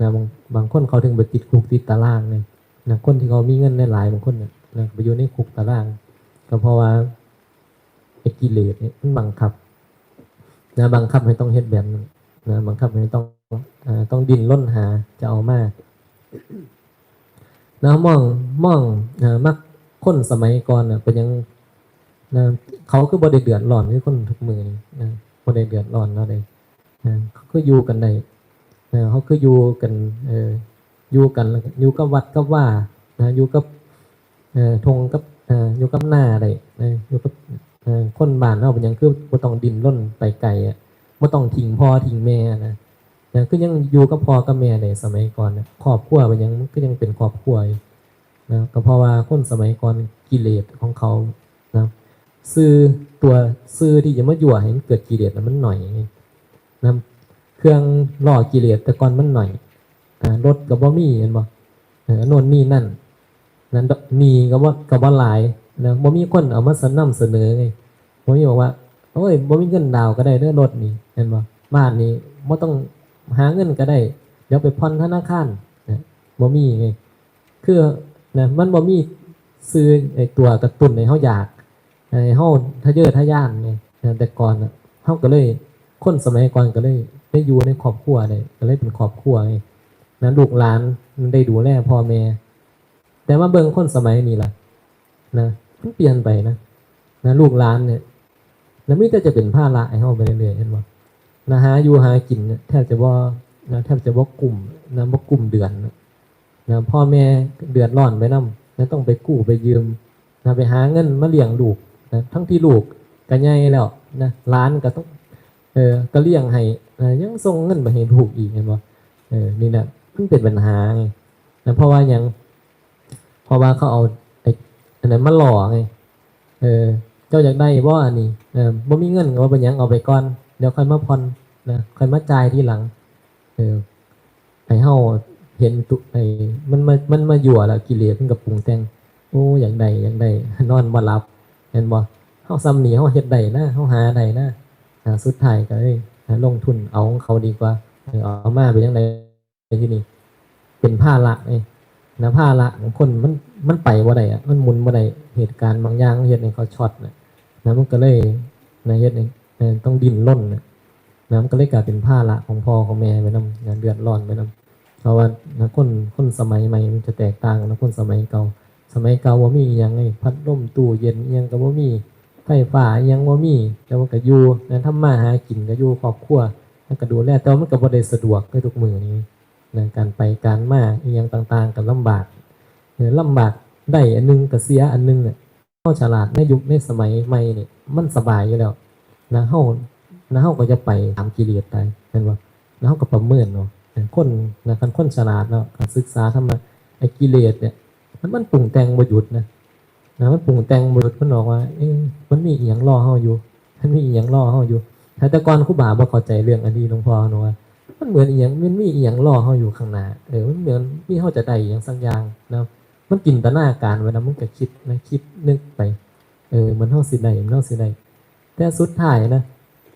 นะ บาง บางคนเขาถึงไปติดคุกติดตารางเลยนะ คนที่เขามีเงินหลายๆ บางคนนะนะ ไปอยู่ในคุกตาราง ก็เพราะว่าไอ้กิเลสเนี่ยมันบังคับนะ บังคับให้ต้องเฮ็ดแบบนั้นนะ บังคับให้ต้อง อ่า ต้องดิ้นรนหา จะเอามา นะ มอง มอง อ่า มักคนสมัยก่อนน่ะ เป็นหยังนะ เขาคือบ่ได้เดือดร้อนคือคนทุกมื้อนี้นะ บ่ได้เดือดร้อนเนาะเด้นะ เขาคืออยู่กันได้นะ เขาคืออยู่กัน เอ่อ อยู่กันแล้วก็อยู่กับวัดกับวานะ อยู่กับ เอ่อ ท่งกับ เอ่อ อยู่กับนาได้นะ อยู่กับ เอ่อ คนบ้านเฮาเป็นหยังคือบ่ต้องดิ้นรนไปไกลอะ บ่ต้องทิ้งพ่อทิ้งแม่นะ นะ คือยังอยู่กับพ่อกับแม่ได้ สมัยก่อนนะ ครอบครัวเป็นหยัง มันก็ยังเป็นครอบครัวอยู่นะ ก็เพราะว่าคนสมัยก่อนกิเลสของเขานะ ซื่อ ตัวซื่อที่จะมายั่วให้มันเกิดกิเลสน่ะมันหน่อยไงนะ เครื่องล่อกิเลสแต่ก่อนมันหน่อย อ่า รถก็บ่มี เห็นบ่ เออ โน่นนี่นั่น นั้น หนี้ก็บ่ ก็บ่หลายนะ บ่มีคนเอามาสะ นำเสนอไง บ่มีบอกว่า โอ้ย บ่มีเงินดาวน์ก็ได้เด้อรถนี่ เห็นบ่ บ้านนี่บ่ต้องหาเงินก็ได้ เดี๋ยวไปผ่อนธนาคารนะ บ่มีไง คือนะ มันบ่มีซื่อไอ้ตัวกระตุ้นให้เฮาอยาก ให้เฮาทะเยอทะยานไงนะ แต่ก่อนน่ะ เฮาก็เลย คนสมัยก่อนก็เลยได้อยู่ในครอบครัวได้ ก็เลยเป็นครอบครัวไงนะ ลูกหลานมันได้ดูแลพ่อแม่ แต่มาเบิ่งคนสมัยนี้ล่ะนะ มันเปลี่ยนไปนะ นะ ลูกหลานเนี่ยนะ มีแต่จะเป็นภาระให้เฮาไปเรื่อยๆ เห็นบ่นะ หาอยู่หากินเนี่ยแทบจะบ่นะ แทบจะบ่กุ้มนะ บ่กุ้มเดือนนะ นะ พ่อแม่เดือดร้อนไปนำนะ ต้องไปกู้ไปยืมนะ ไปหาเงินมาเลี้ยงลูกนะ ทั้งที่ลูกก็ใหญ่แล้วนะ หลานก็ต้อง เออ ก็เลี้ยงให้นะ ยังส่งเงินไปให้ลูกอีก เห็นบ่ เออ นี่แหละ มันเป็นปัญหาไงนะ เพราะว่าหยัง เพราะว่าเขาเอาไอ้อันนั้นมาล่อไง เออ เจ้าอยากได้บ่อันนี้ เออ บ่มีเงินก็บ่เป็นหยัง เอาไปก่อน เดี๋ยวค่อยมาผ่อนนะ ค่อยมาจ่ายทีหลัง เออ ให้เฮาเห็นตุ ไอ้ มันมา มันมายั่วแล้ว กิเลสมันก็ปรุงแต่ง โอ้ อยากได้ อยากได้ นอนบ่หลับ เห็นบ่ เฮาส่ำนี้ เฮาเฮ็ดได้นะ เฮาหาได้นะ อ่า สุดท้ายก็เลย อ่า ลงทุนเอาของเขาดีกว่า เออ เอามาเป็นจั่งใด ทีนี้ เป็นภาระไงนะ ภาระของคนมัน มันไปบ่ได้อะ มันหมุนบ่ได้ เหตุการณ์บางอย่างมันเฮ็ดให้เขาช็อตน่ะนะ มันก็เลยนะ เฮ็ดให้ เอ่อ ต้องดิ้นรนน่ะนะ มันก็เลยกลายเป็นภาระของพ่อของแม่ไปนำนะ เดือดร้อนไปนำ เพราะว่านะ คน คนสมัยใหม่มันจะแตกต่างนะ คนสมัยเก่า สมัยเก่าบ่มีอิหยังไง พัดลม ตู้เย็น อิหยังก็บ่มี ไฟฟ้าอิหยังบ่มี แต่ว่าก็อยู่นะ ทำมาหากินก็อยู่ครอบครัว แล้วก็ดูแล แต่ว่ามันก็บ่ได้สะดวกคือทุกมื้อนี้นะ การไปการมาอิหยังต่างๆ ก็ลำบาก เออ ลำบากได้อันหนึ่งก็เสียอันหนึ่งอะ เฮาฉลาดในยุคในสมัยใหม่นี่ มันสบายอยู่แล้วนะ เฮา นะ เฮาก็จะไปตามกิเลสไป แม่นบ่ แล้วเฮาก็ประเมินเนาะ เออ คนนะ คันคนฉลาดเนาะ ก็ศึกษาธรรมะ ไอ้กิเลสเนี่ย มัน มันปรุงแต่งบ่หยุดนะ นะ มันปรุงแต่งบ่หยุด มันบอกว่า เอ๊ะ มันมีอีหยังรอเฮาอยู่ มันมีอีหยังรอเฮาอยู่ แต่ก่อนครูบาบ่เข้าใจเรื่องอันนี้ หลวงพ่อเนาะว่า มันเหมือนอีหยัง มันมีอีหยังรอเฮาอยู่ข้างหน้า เออ มันเหมือนมีเฮาจะได้อีหยังสักอย่างนะ มันจินตนาการไว้นะ มันก็คิดนะ คิดนึกไป เออ มันเฮาสิได้ มันเฮาสิได้ แต่สุดท้ายนะ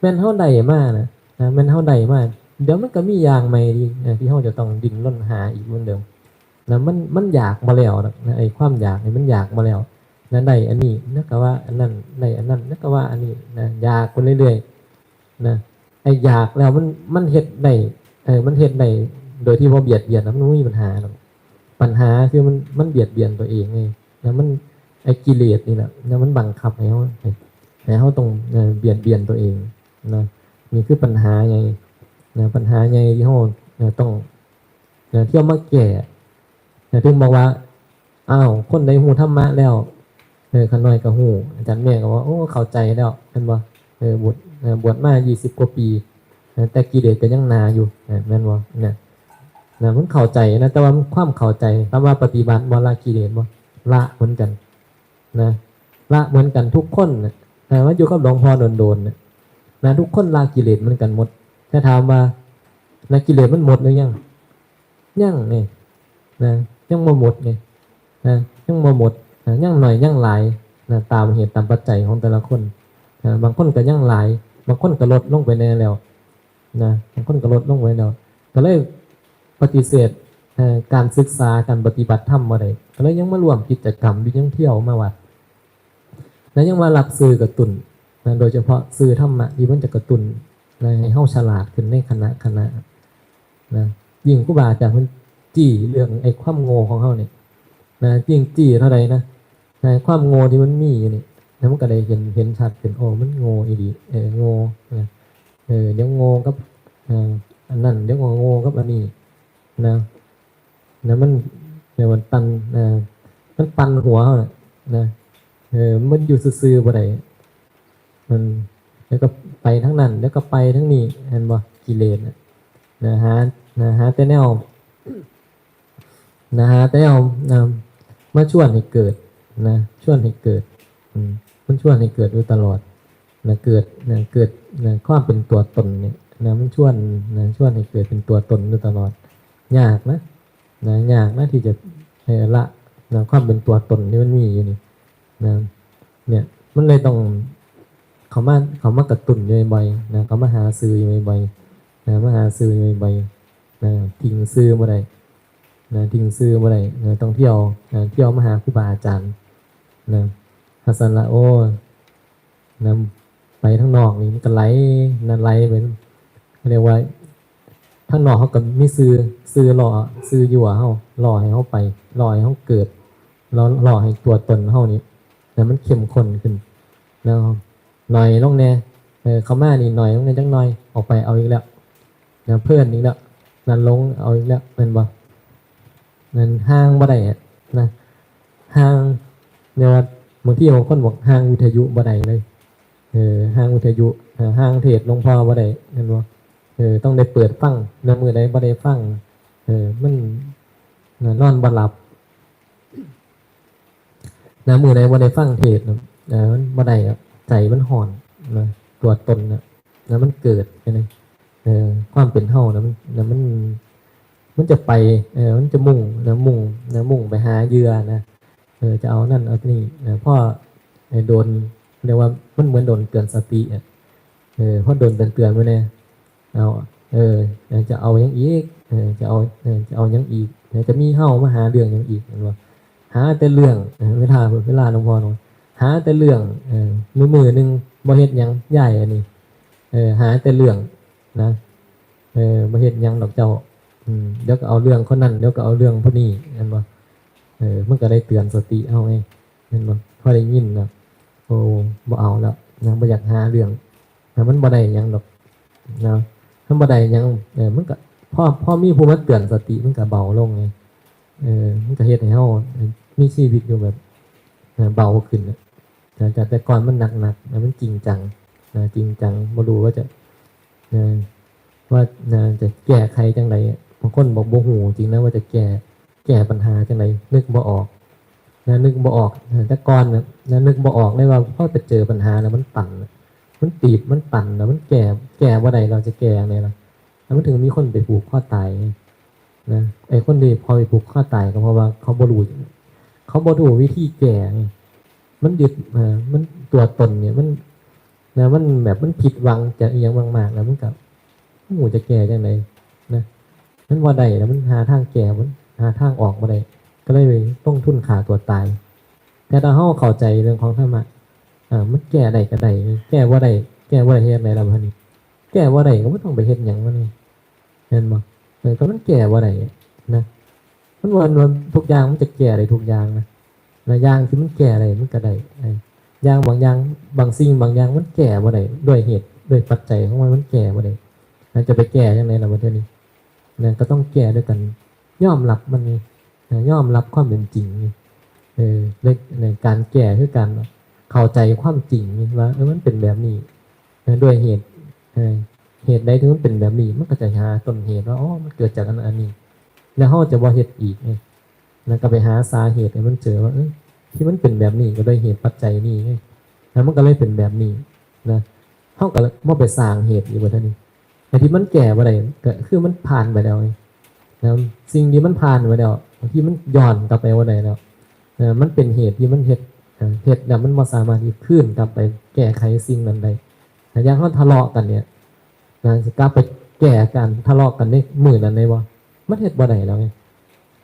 แม่นเฮาได้มานะ นะ แม่นเฮาได้มา เดี๋ยวมันก็มีอย่างใหม่อีกนะ ที่เฮาจะต้องดิ้นรนหาอีกเหมือนเดิมนะ มัน มันอยากมาแล้วนะ ไอ้ความอยากนี่มันอยากมาแล้วนะ ได้อันนี้นะ ก็ว่าอันนั้น ได้อันนั้นนะ ก็ว่าอันนี้นะ อยากไปเรื่อยๆนะ ไอ้อยากแล้วมัน มันเฮ็ดได้ เออ มันเฮ็ดได้โดยที่บ่เบียดเบียนนะ มันบ่มีปัญหาหรอก ปัญหาคือมัน มันเบียดเบียนตัวเองไง แล้วมัน ไอ้กิเลสนี่แหละ แล้วมันบังคับให้เฮา ให้เฮาต้อง เอ่อ เบียดเบียนตัวเองนะ นี่คือปัญหาใหญ่นะ ปัญหาใหญ่ที่เฮา เอ่อ ต้อง เอ่อ เที่ยวมาแก้นะ ถึงบอกว่า อ้าว คนใดฮู้ธรรมะแล้ว เออ ข้าน้อยก็ฮู้ อาจารย์แม่ก็ว่า โอ้ เข้าใจแล้ว แม่นบ่ เออ บวช เออ บวชมายี่สิบกว่าปีนะ แต่กิเลสก็ยังหนาอยู่นะ แม่นบ่ เนี่ย นะ มันเข้าใจนะ แต่ว่าความเข้าใจ คำว่าปฏิบัติบ่ ละกิเลสบ่ ละเหมือนกันนะ ละเหมือนกันทุกคนนะ แต่ว่าอยู่กับหลวงพ่อโดนๆนะ นะ ทุกคนละกิเลสเหมือนกันหมด แต่ถามว่า นะ กิเลสมันหมดหรือยัง ยังไงนะ ยังบ่หมดไงนะ ยังบ่หมดนะ ยังหน่อย ยังหลายนะ ตามเหตุตามปัจจัยของแต่ละคนนะ บางคนก็ยังหลาย บางคนก็ลดลงไปแน่แล้วนะ บางคนก็ลดลงไปแล้ว ก็เลยปฏิเสธ เอ่อ การศึกษา การปฏิบัติธรรมบ่ได้ ก็เลยยังมาร่วมกิจกรรมอยู่ ยังเที่ยวมาวัด แล้วยังมารับสื่อกระตุ้นนะ โดยเฉพาะสื่อธรรมะที่มันจะกระตุ้นนะ ให้เฮาฉลาดขึ้นในคณะคณะนะ ยิ่งครูบาอาจารย์เพิ่นจี้เรื่องไอ้ความโง่ของเฮาเนี่ยนะ ยิ่งจี้เท่าใดนะ นะ ความโง่ที่มันมีอยู่นี่นะ มันก็ได้เห็น เห็นชัดขึ้น โอ้ มันโง่อีหลี เออ โง่นะ เออ เดี๋ยวโง่กับ เอ่อ อันนั้น เดี๋ยวก็โง่กับอันนี้นะ นะ มัน เดี๋ยวมันปั่น เอ่อ มันปั่นหัวเฮาน่ะนะ เออ มันอยู่ซื่อๆบ่ได้ มัน เดี๋ยวก็ไปทางนั้น เดี๋ยวก็ไปทางนี้ เห็นบ่ กิเลสน่ะนะ หา นะ หาแต่แนว นะ หาแต่แนว นะ มาชวนให้เกิดนะ ชวนให้เกิด อืม มันชวนให้เกิดอยู่ตลอดนะ เกิดนะ เกิดนะ ความเป็นตัวตนเนี่ยนะ มันชวนนะ ชวนให้เกิดเป็นตัวตนอยู่ตลอด ยากนะ นะ ยากนะที่จะ เอ่อ ละนะ ความเป็นตัวตนที่มันมีอยู่นี่นะ เนี่ย มันเลยต้อง เขามา เขามากระตุ้นอยู่บ่อยๆนะ เขามาหาสื่ออยู่บ่อยๆนะ มาหาสื่ออยู่บ่อยๆนะ ทิ้งสื่อบ่ได้นะ ทิ้งสื่อบ่ได้นะ ต้องเที่ยวนะ เที่ยวมาหาครูบาอาจารย์นะ ฮัสซันละ โอ้ นะ ไปทางนอกนี่มันก็ไหลนะ ไหลไป เรียกว่า ทางนอกเขาก็มีสื่อ สื่อล่อ สื่อยั่วเฮา ล่อให้เฮาไป ล่อให้เฮาเกิด ล่อ ล่อให้ตัวตนเฮานี่นะ มันเข้มข้นขึ้น แล้วหน่อยลงแน่ เออ เข้ามานี่หน่อยลงแน่จักหน่อย ออกไปเอาอีกแล้วนะ เพลินอีกแล้ว นั่นลงเอาอีกแล้ว แม่นบ่ นั่นห่างบ่ได้อะนะ ห่าง เรียกว่า บางทีบางคนบอกห่างวิทยุบ่ได้เลย เออ ห่างวิทยุ เออ ห่างเทศน์หลวงพ่อบ่ได้ แม่นบ่ เออ ต้องได้เปิดฟังนะ มื้อใดบ่ได้ฟัง เออ มันนะ นอนบ่หลับนะ มื้อใดบ่ได้ฟังเทศน์นะ เออ มันบ่ได้อะ ใจมันฮ้อนนะ ตัวตนนะ นะ มันเกิดนะ เออ ความเป็นเฮานะ มันนะ มัน มันจะไป เออ มันจะมุ่งนะ มุ่งนะ มุ่งไปหาเหยื่อนะ เออ จะเอานั่นเอานี่นะ พอ เออ โดน เรียกว่ามันเหมือนโดนเตือนสติอ่ะ เออ พอโดนเตือนเตือนมาเนี่ย เอา เออ จะเอาหยังอีก เออ จะเอา เออ จะเอาหยังอีก เออ จะมีเฮามาหาเรื่องหยังอีก แม่นบ่ หาแต่เรื่อง เออ เวลา เวลาหลวงพ่อเนาะ หาแต่เรื่อง เออ มื้อ มื้อหนึ่งบ่เฮ็ดหยัง ย้ายอันนี้ เออ หาแต่เรื่องนะ เออ บ่เฮ็ดหยังดอกเจ้า อืม เดี๋ยวก็เอาเรื่องคนนั้น เดี๋ยวก็เอาเรื่องผู้นี้ แม่นบ่ เออ มันก็ได้เตือนสติเฮาไง แม่นบ่ พอได้ยินนะ โอ้ บ่เอาแล้วนะ บ่อยากหาเรื่องนะ มันบ่ได้หยังดอกนะ มันบ่ได้หยัง เออ มันก็ พอ พอมีผู้มาเตือนสติ มันก็เบาลงไง เออ มันก็เฮ็ดให้เฮามีชีวิตอยู่แบบ เออ เบาขึ้นนะ จาก จากแต่ก่อนมันหนักๆนะ มันจริงจังนะ จริงจัง บ่รู้ว่าจะ นะ ว่านะ จะแก้ไขจังใด บางคนบอกบ่ฮู้จริงนะ ว่าจะแก้ แก้ปัญหาจังใด นึกบ่ออก นะนึกบ่ออกนะแต่ก่อนนะนะนึกบ่ออกเลยว่าพอไปเจอปัญหาแล้วมันตันนะมันตีบมันตันนะมันแก้แก้บ่ได้ เราจะแก้ยังไงล่ะแล้วมันถึงมีคนไปผูกคอตายไงนะไอ้คนที่เขาไปผูกคอตายก็เพราะว่าเขาบ่รู้เขาบ่รู้วิธีแก้ไงมันยึดอ่ามันตัวตนเนี่ยมันนะมันแบบมันผิดหวังจากอีหยังมากๆแล้วมันก็ โอ้จะแก้จังไดนะมันบ่ได้แล้วมันหาทางแก้มันหาทางออกบ่ได้ก็เลยลงทุนฆ่าตัวตายแต่ถ้าเฮาเข้าใจเรื่องของธรรมะอ่ามันแก้ได้ก็ได้แก้บ่ได้แก้บ่ได้เฮ็ดจั่งใดล่ะบัดนี้แก้บ่ได้ก็บ่ต้องไปเฮ็ดหยังมันนี่เห็นบ่เออก็มันแก้บ่ได้นะมันว่ามันทุกอย่างมันจะแก้ได้ทุกอย่างนะนะอย่างที่มันแก้ได้มันก็ได้ไอ้อย่างบางอย่างบางสิ่งบางอย่างมันแก้บ่ได้ด้วยเหตุด้วยปัจจัยของมันมันแก้บ่ได้ นะจะไปแก้จั่งใดล่ะบัดนี้นะก็ต้องแก้ด้วยกันยอมรับมันนี่นะยอมรับความเป็นจริงนี่เออในในการแก้คือการเข้าใจความจริงนี่ว่าเออมันเป็นแบบนี้นะด้วยเหตุเออเหตุใดถึงมันเป็นแบบนี้มันก็จะหาต้นเหตุว่าอ๋อมันเกิดจากอันอันนี้แล้วเฮาจะบ่เฮ็ดอีกไงนะก็ไปหาสาเหตุให้มันเจอว่าเออที่มันเป็นแบบนี้ก็ด้วยเหตุปัจจัยนี้ไงแล้วมันก็เลยเป็นแบบนี้นะเฮาก็เลยบ่ไปสร้างเหตุอีกบัดนี้ ไอ้ที่มันแก้บ่ได้ก็คือมันผ่านไปแล้วไงนะสิ่งที่มันผ่านไปแล้วที่มันย้อนกลับไปบ่ได้แล้วนะมันเป็นเหตุที่มันเฮ็ดอ่าเฮ็ดแล้วมันบ่สามารถที่คืนกลับไปแก้ไขสิ่งนั้นได้นะอย่างเฮาทะเลาะกันเนี่ยนะสิกลับไปแก้การทะเลาะกันในมื้อนั้นได้บ่มันเฮ็ดบ่ได้แล้วไง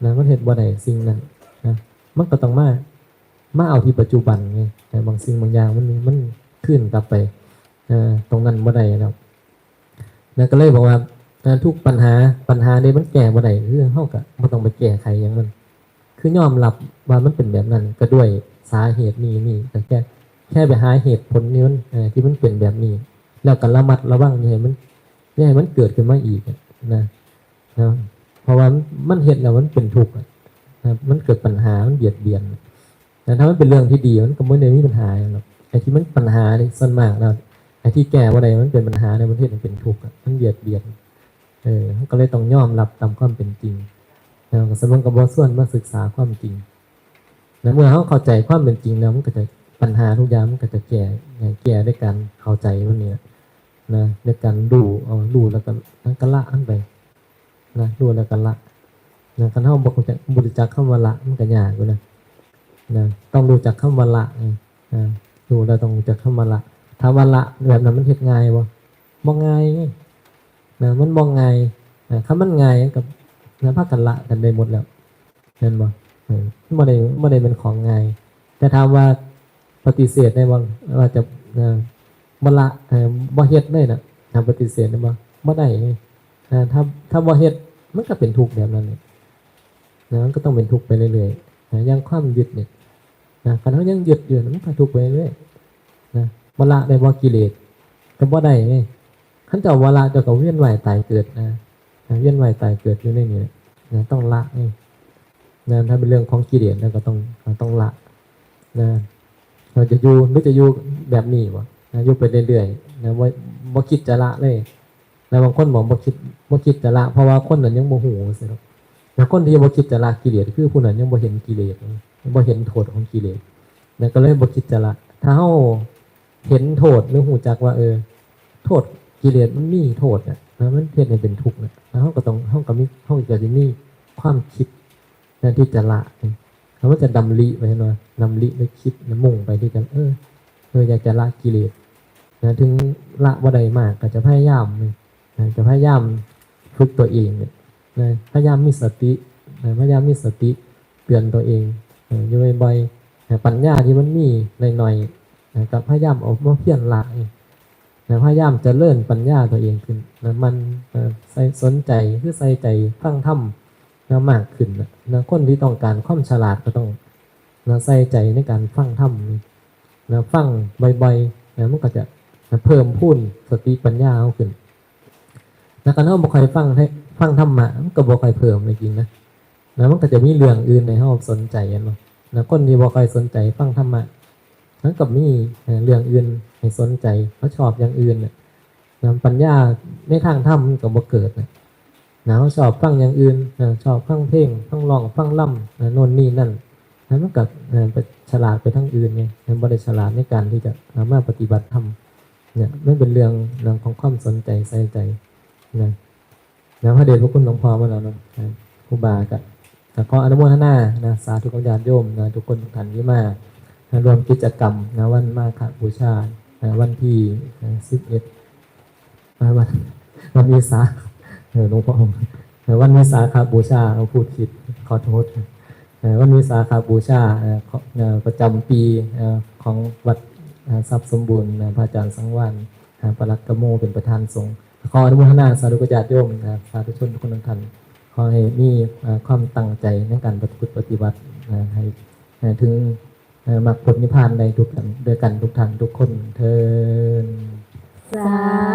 นะมันเฮ็ดบ่ได้สิ่งนั้นนะมันก็ต้องมามาเอาที่ปัจจุบันไงแต่บางสิ่งบางอย่างมันมันคืนกลับไปเอ่อตรงนั้นบ่ได้แล้ว นะก็เลยบอกว่านะทุกปัญหาปัญหาเนี่ยมันแก้บ่ได้คือเฮาก็บ่ต้องไปแก้ไขหยังมัน คือยอมรับว่ามันเป็นแบบนั้นก็ด้วยสาเหตุนี้นี่ก็แค่แค่ไปหาเหตุผลนี่มันเอ่อที่มันเป็นแบบนี้ แล้วก็ระมัดระวังอย่าให้มันอย่าให้มันเกิดขึ้นมาอีกอะนะนะเพราะว่ามันเฮ็ดแล้วมันเป็นทุกข์อะนะมันเกิดปัญหามันเบียดเบียน แต่ถ้ามันเป็นเรื่องที่ดีมันก็ไม่ได้มีปัญหาหยังหรอกไอ้ที่มันปัญหานี่ส่วนมากแล้วไอ้ที่แก้บ่ได้มันเป็นปัญหาในประเทศมันเป็นทุกข์อะมันเบียดเบียนเออมันก็เลยต้องยอมรับตามความเป็นจริงแล้วก็สมมติก็บ่ส่วนมาศึกษาความจริงนะเมื่อเขาเข้าใจความเป็นจริงแล้วมันก็จะปัญหาทุกอย่างมันก็จะแก้แก้ด้วยการเข้าใจมันเนี่ยนะด้วยการรู้เอารู้แล้วก็แล้วก็ละมันไป นะรู้แล้วก็ละนะคันเฮาบ่รู้จักบ่รู้จักคำว่าละมันก็ยากอยู่นะนะต้องรู้จักคำว่าละไงอ่ารู้แล้วต้องรู้จักคำว่าละถ้าว่าละแบบนั้นมันเฮ็ดง่ายบ่บ่ง่ายไงนะมันบ่ง่ายนะคันมันง่ายก็นะพากันละกันได้หมดแล้วแม่นบ่เออมันบ่ได้บ่ได้เป็นของง่ายแต่ถามว่า ปฏิเสธได้บ่ว่าจะเอ่อบ่ละเอ่อบ่เฮ็ดเลยน่ะถามปฏิเสธได้บ่บ่ได้ไงนะถ้าถ้าบ่เฮ็ดมันก็เป็นทุกข์แบบนั้นเนี่ยนะมันก็ต้องเป็นทุกข์ไปเรื่อยๆนะอย่างความยึดเนี่ยนะคันเฮายังยึดอยู่มันก็ทุกข์ไปเรื่อยๆนะบ่ละได้บ่กิเลสก็บ่ได้ไงคันเจ้าบ่ละเจ้าก็เวียนว่ายตายเกิดนะนะเวียนว่ายตายเกิดอยู่ในนี้นะต้องละไงนะถ้าเป็นเรื่องของกิเลสแล้วก็ต้องต้องละ นะเราจะอยู่หรือจะอยู่แบบนี้วะนะอยู่ไปเรื่อยๆนะว่าบ่คิดจะละเลยนะบางคนบอกบ่คิดบ่คิดจะละเพราะว่าคนนั้นยังบ่ฮู้สิเนาะนะคนที่บ่คิดจะละกิเลสคือผู้นั้นยังบ่เห็นกิเลสบ่เห็นโทษของกิเลสนะก็เลยบ่คิดจะละถ้าเฮาเห็นโทษหรือฮู้จักว่าเออโทษกิเลสมันมีโทษน่ะนะมันเฮ็ดให้เป็นทุกข์น่ะแล้วเฮาก็ต้องเฮาก็มีเฮาก็จะมีความคิด แทนที่จะละนี่เขาก็จะดำริไปเห็นว่าดำริไปคิดนะมุ่งไปที่จะเออเอออยากจะละกิเลสนะถึงละบ่ได้มากก็จะพยายามนี่นะจะพยายามฝึกตัวเองเนี่ยนะพยายามมีสตินะพยายามมีสติเตือนตัวเองนะอยู่บ่อยๆนะปัญญาที่มันมีหน่อยๆนะก็พยายามเอามาเพียรละนี่นะพยายามเจริญปัญญาตัวเองขึ้นนะมันนะใส่สนใจคือใส่ใจฟังธรรม นะมากขึ้นนะนะคนที่ต้องการความฉลาดก็ต้องนะใส่ใจในการฟังธรรมนี่นะฟังบ่อยๆนะมันก็จะนะเพิ่มพูนสติปัญญาเฮาขึ้นนะคันเฮาบ่ค่อยฟังให้ฟังธรรมะมันก็บ่ค่อยเพิ่มจริงๆนะนะมันก็จะมีเรื่องอื่นให้เฮาสนใจกันเนาะนะคนที่บ่ค่อยสนใจฟังธรรมะมันก็มีเอ่อเรื่องอื่นให้สนใจเขาชอบอย่างอื่นน่ะ นะปัญญาในทางธรรมมันก็บ่เกิดนะนะเขาชอบฟังอย่างอื่นนะชอบฟังเพลงฟังร้องฟังลำนะโน่นนี่นั่น แล้วมันก็เอ่อไปฉลาดไปทางอื่นไงมันบ่ได้ฉลาดในการที่จะเอามาปฏิบัติธรรมเนี่ยมันเป็นเรื่องเรื่องของความสนใจใส่ใจนะแล้วพระเดชพระคุณหลวงพ่อมาแล้วเนาะนะครูบาก็ก็ขออนุโมทนานะสาธุกับญาติโยมนะทุกคนทุกท่านที่มานะร่วมกิจกรรมนะวันมาฆบูชานะวันที่สิบเอ็ด อ่าวันวันวิสาเออหลวงพ่อเออวันวิสาขบูชาเราพูดผิดขอโทษเออวันวิสาขบูชาเออขอเออประจำปีเออของวัดเออทรัพย์สมบูรณ์เออพระอาจารย์สังวานเออปลัดกโมเป็นประธานสงฆ์ขออนุโมทนาสาธุกับญาติโยมเออสาธุชนทุกคนทุกท่านขอให้มีเออความตั้งใจในการประพฤติปฏิบัติเออให้เออถึงเออมรรคผลนิพพานได้ทุกกันด้วยกันทุกท่านทุกคนเทอญ สา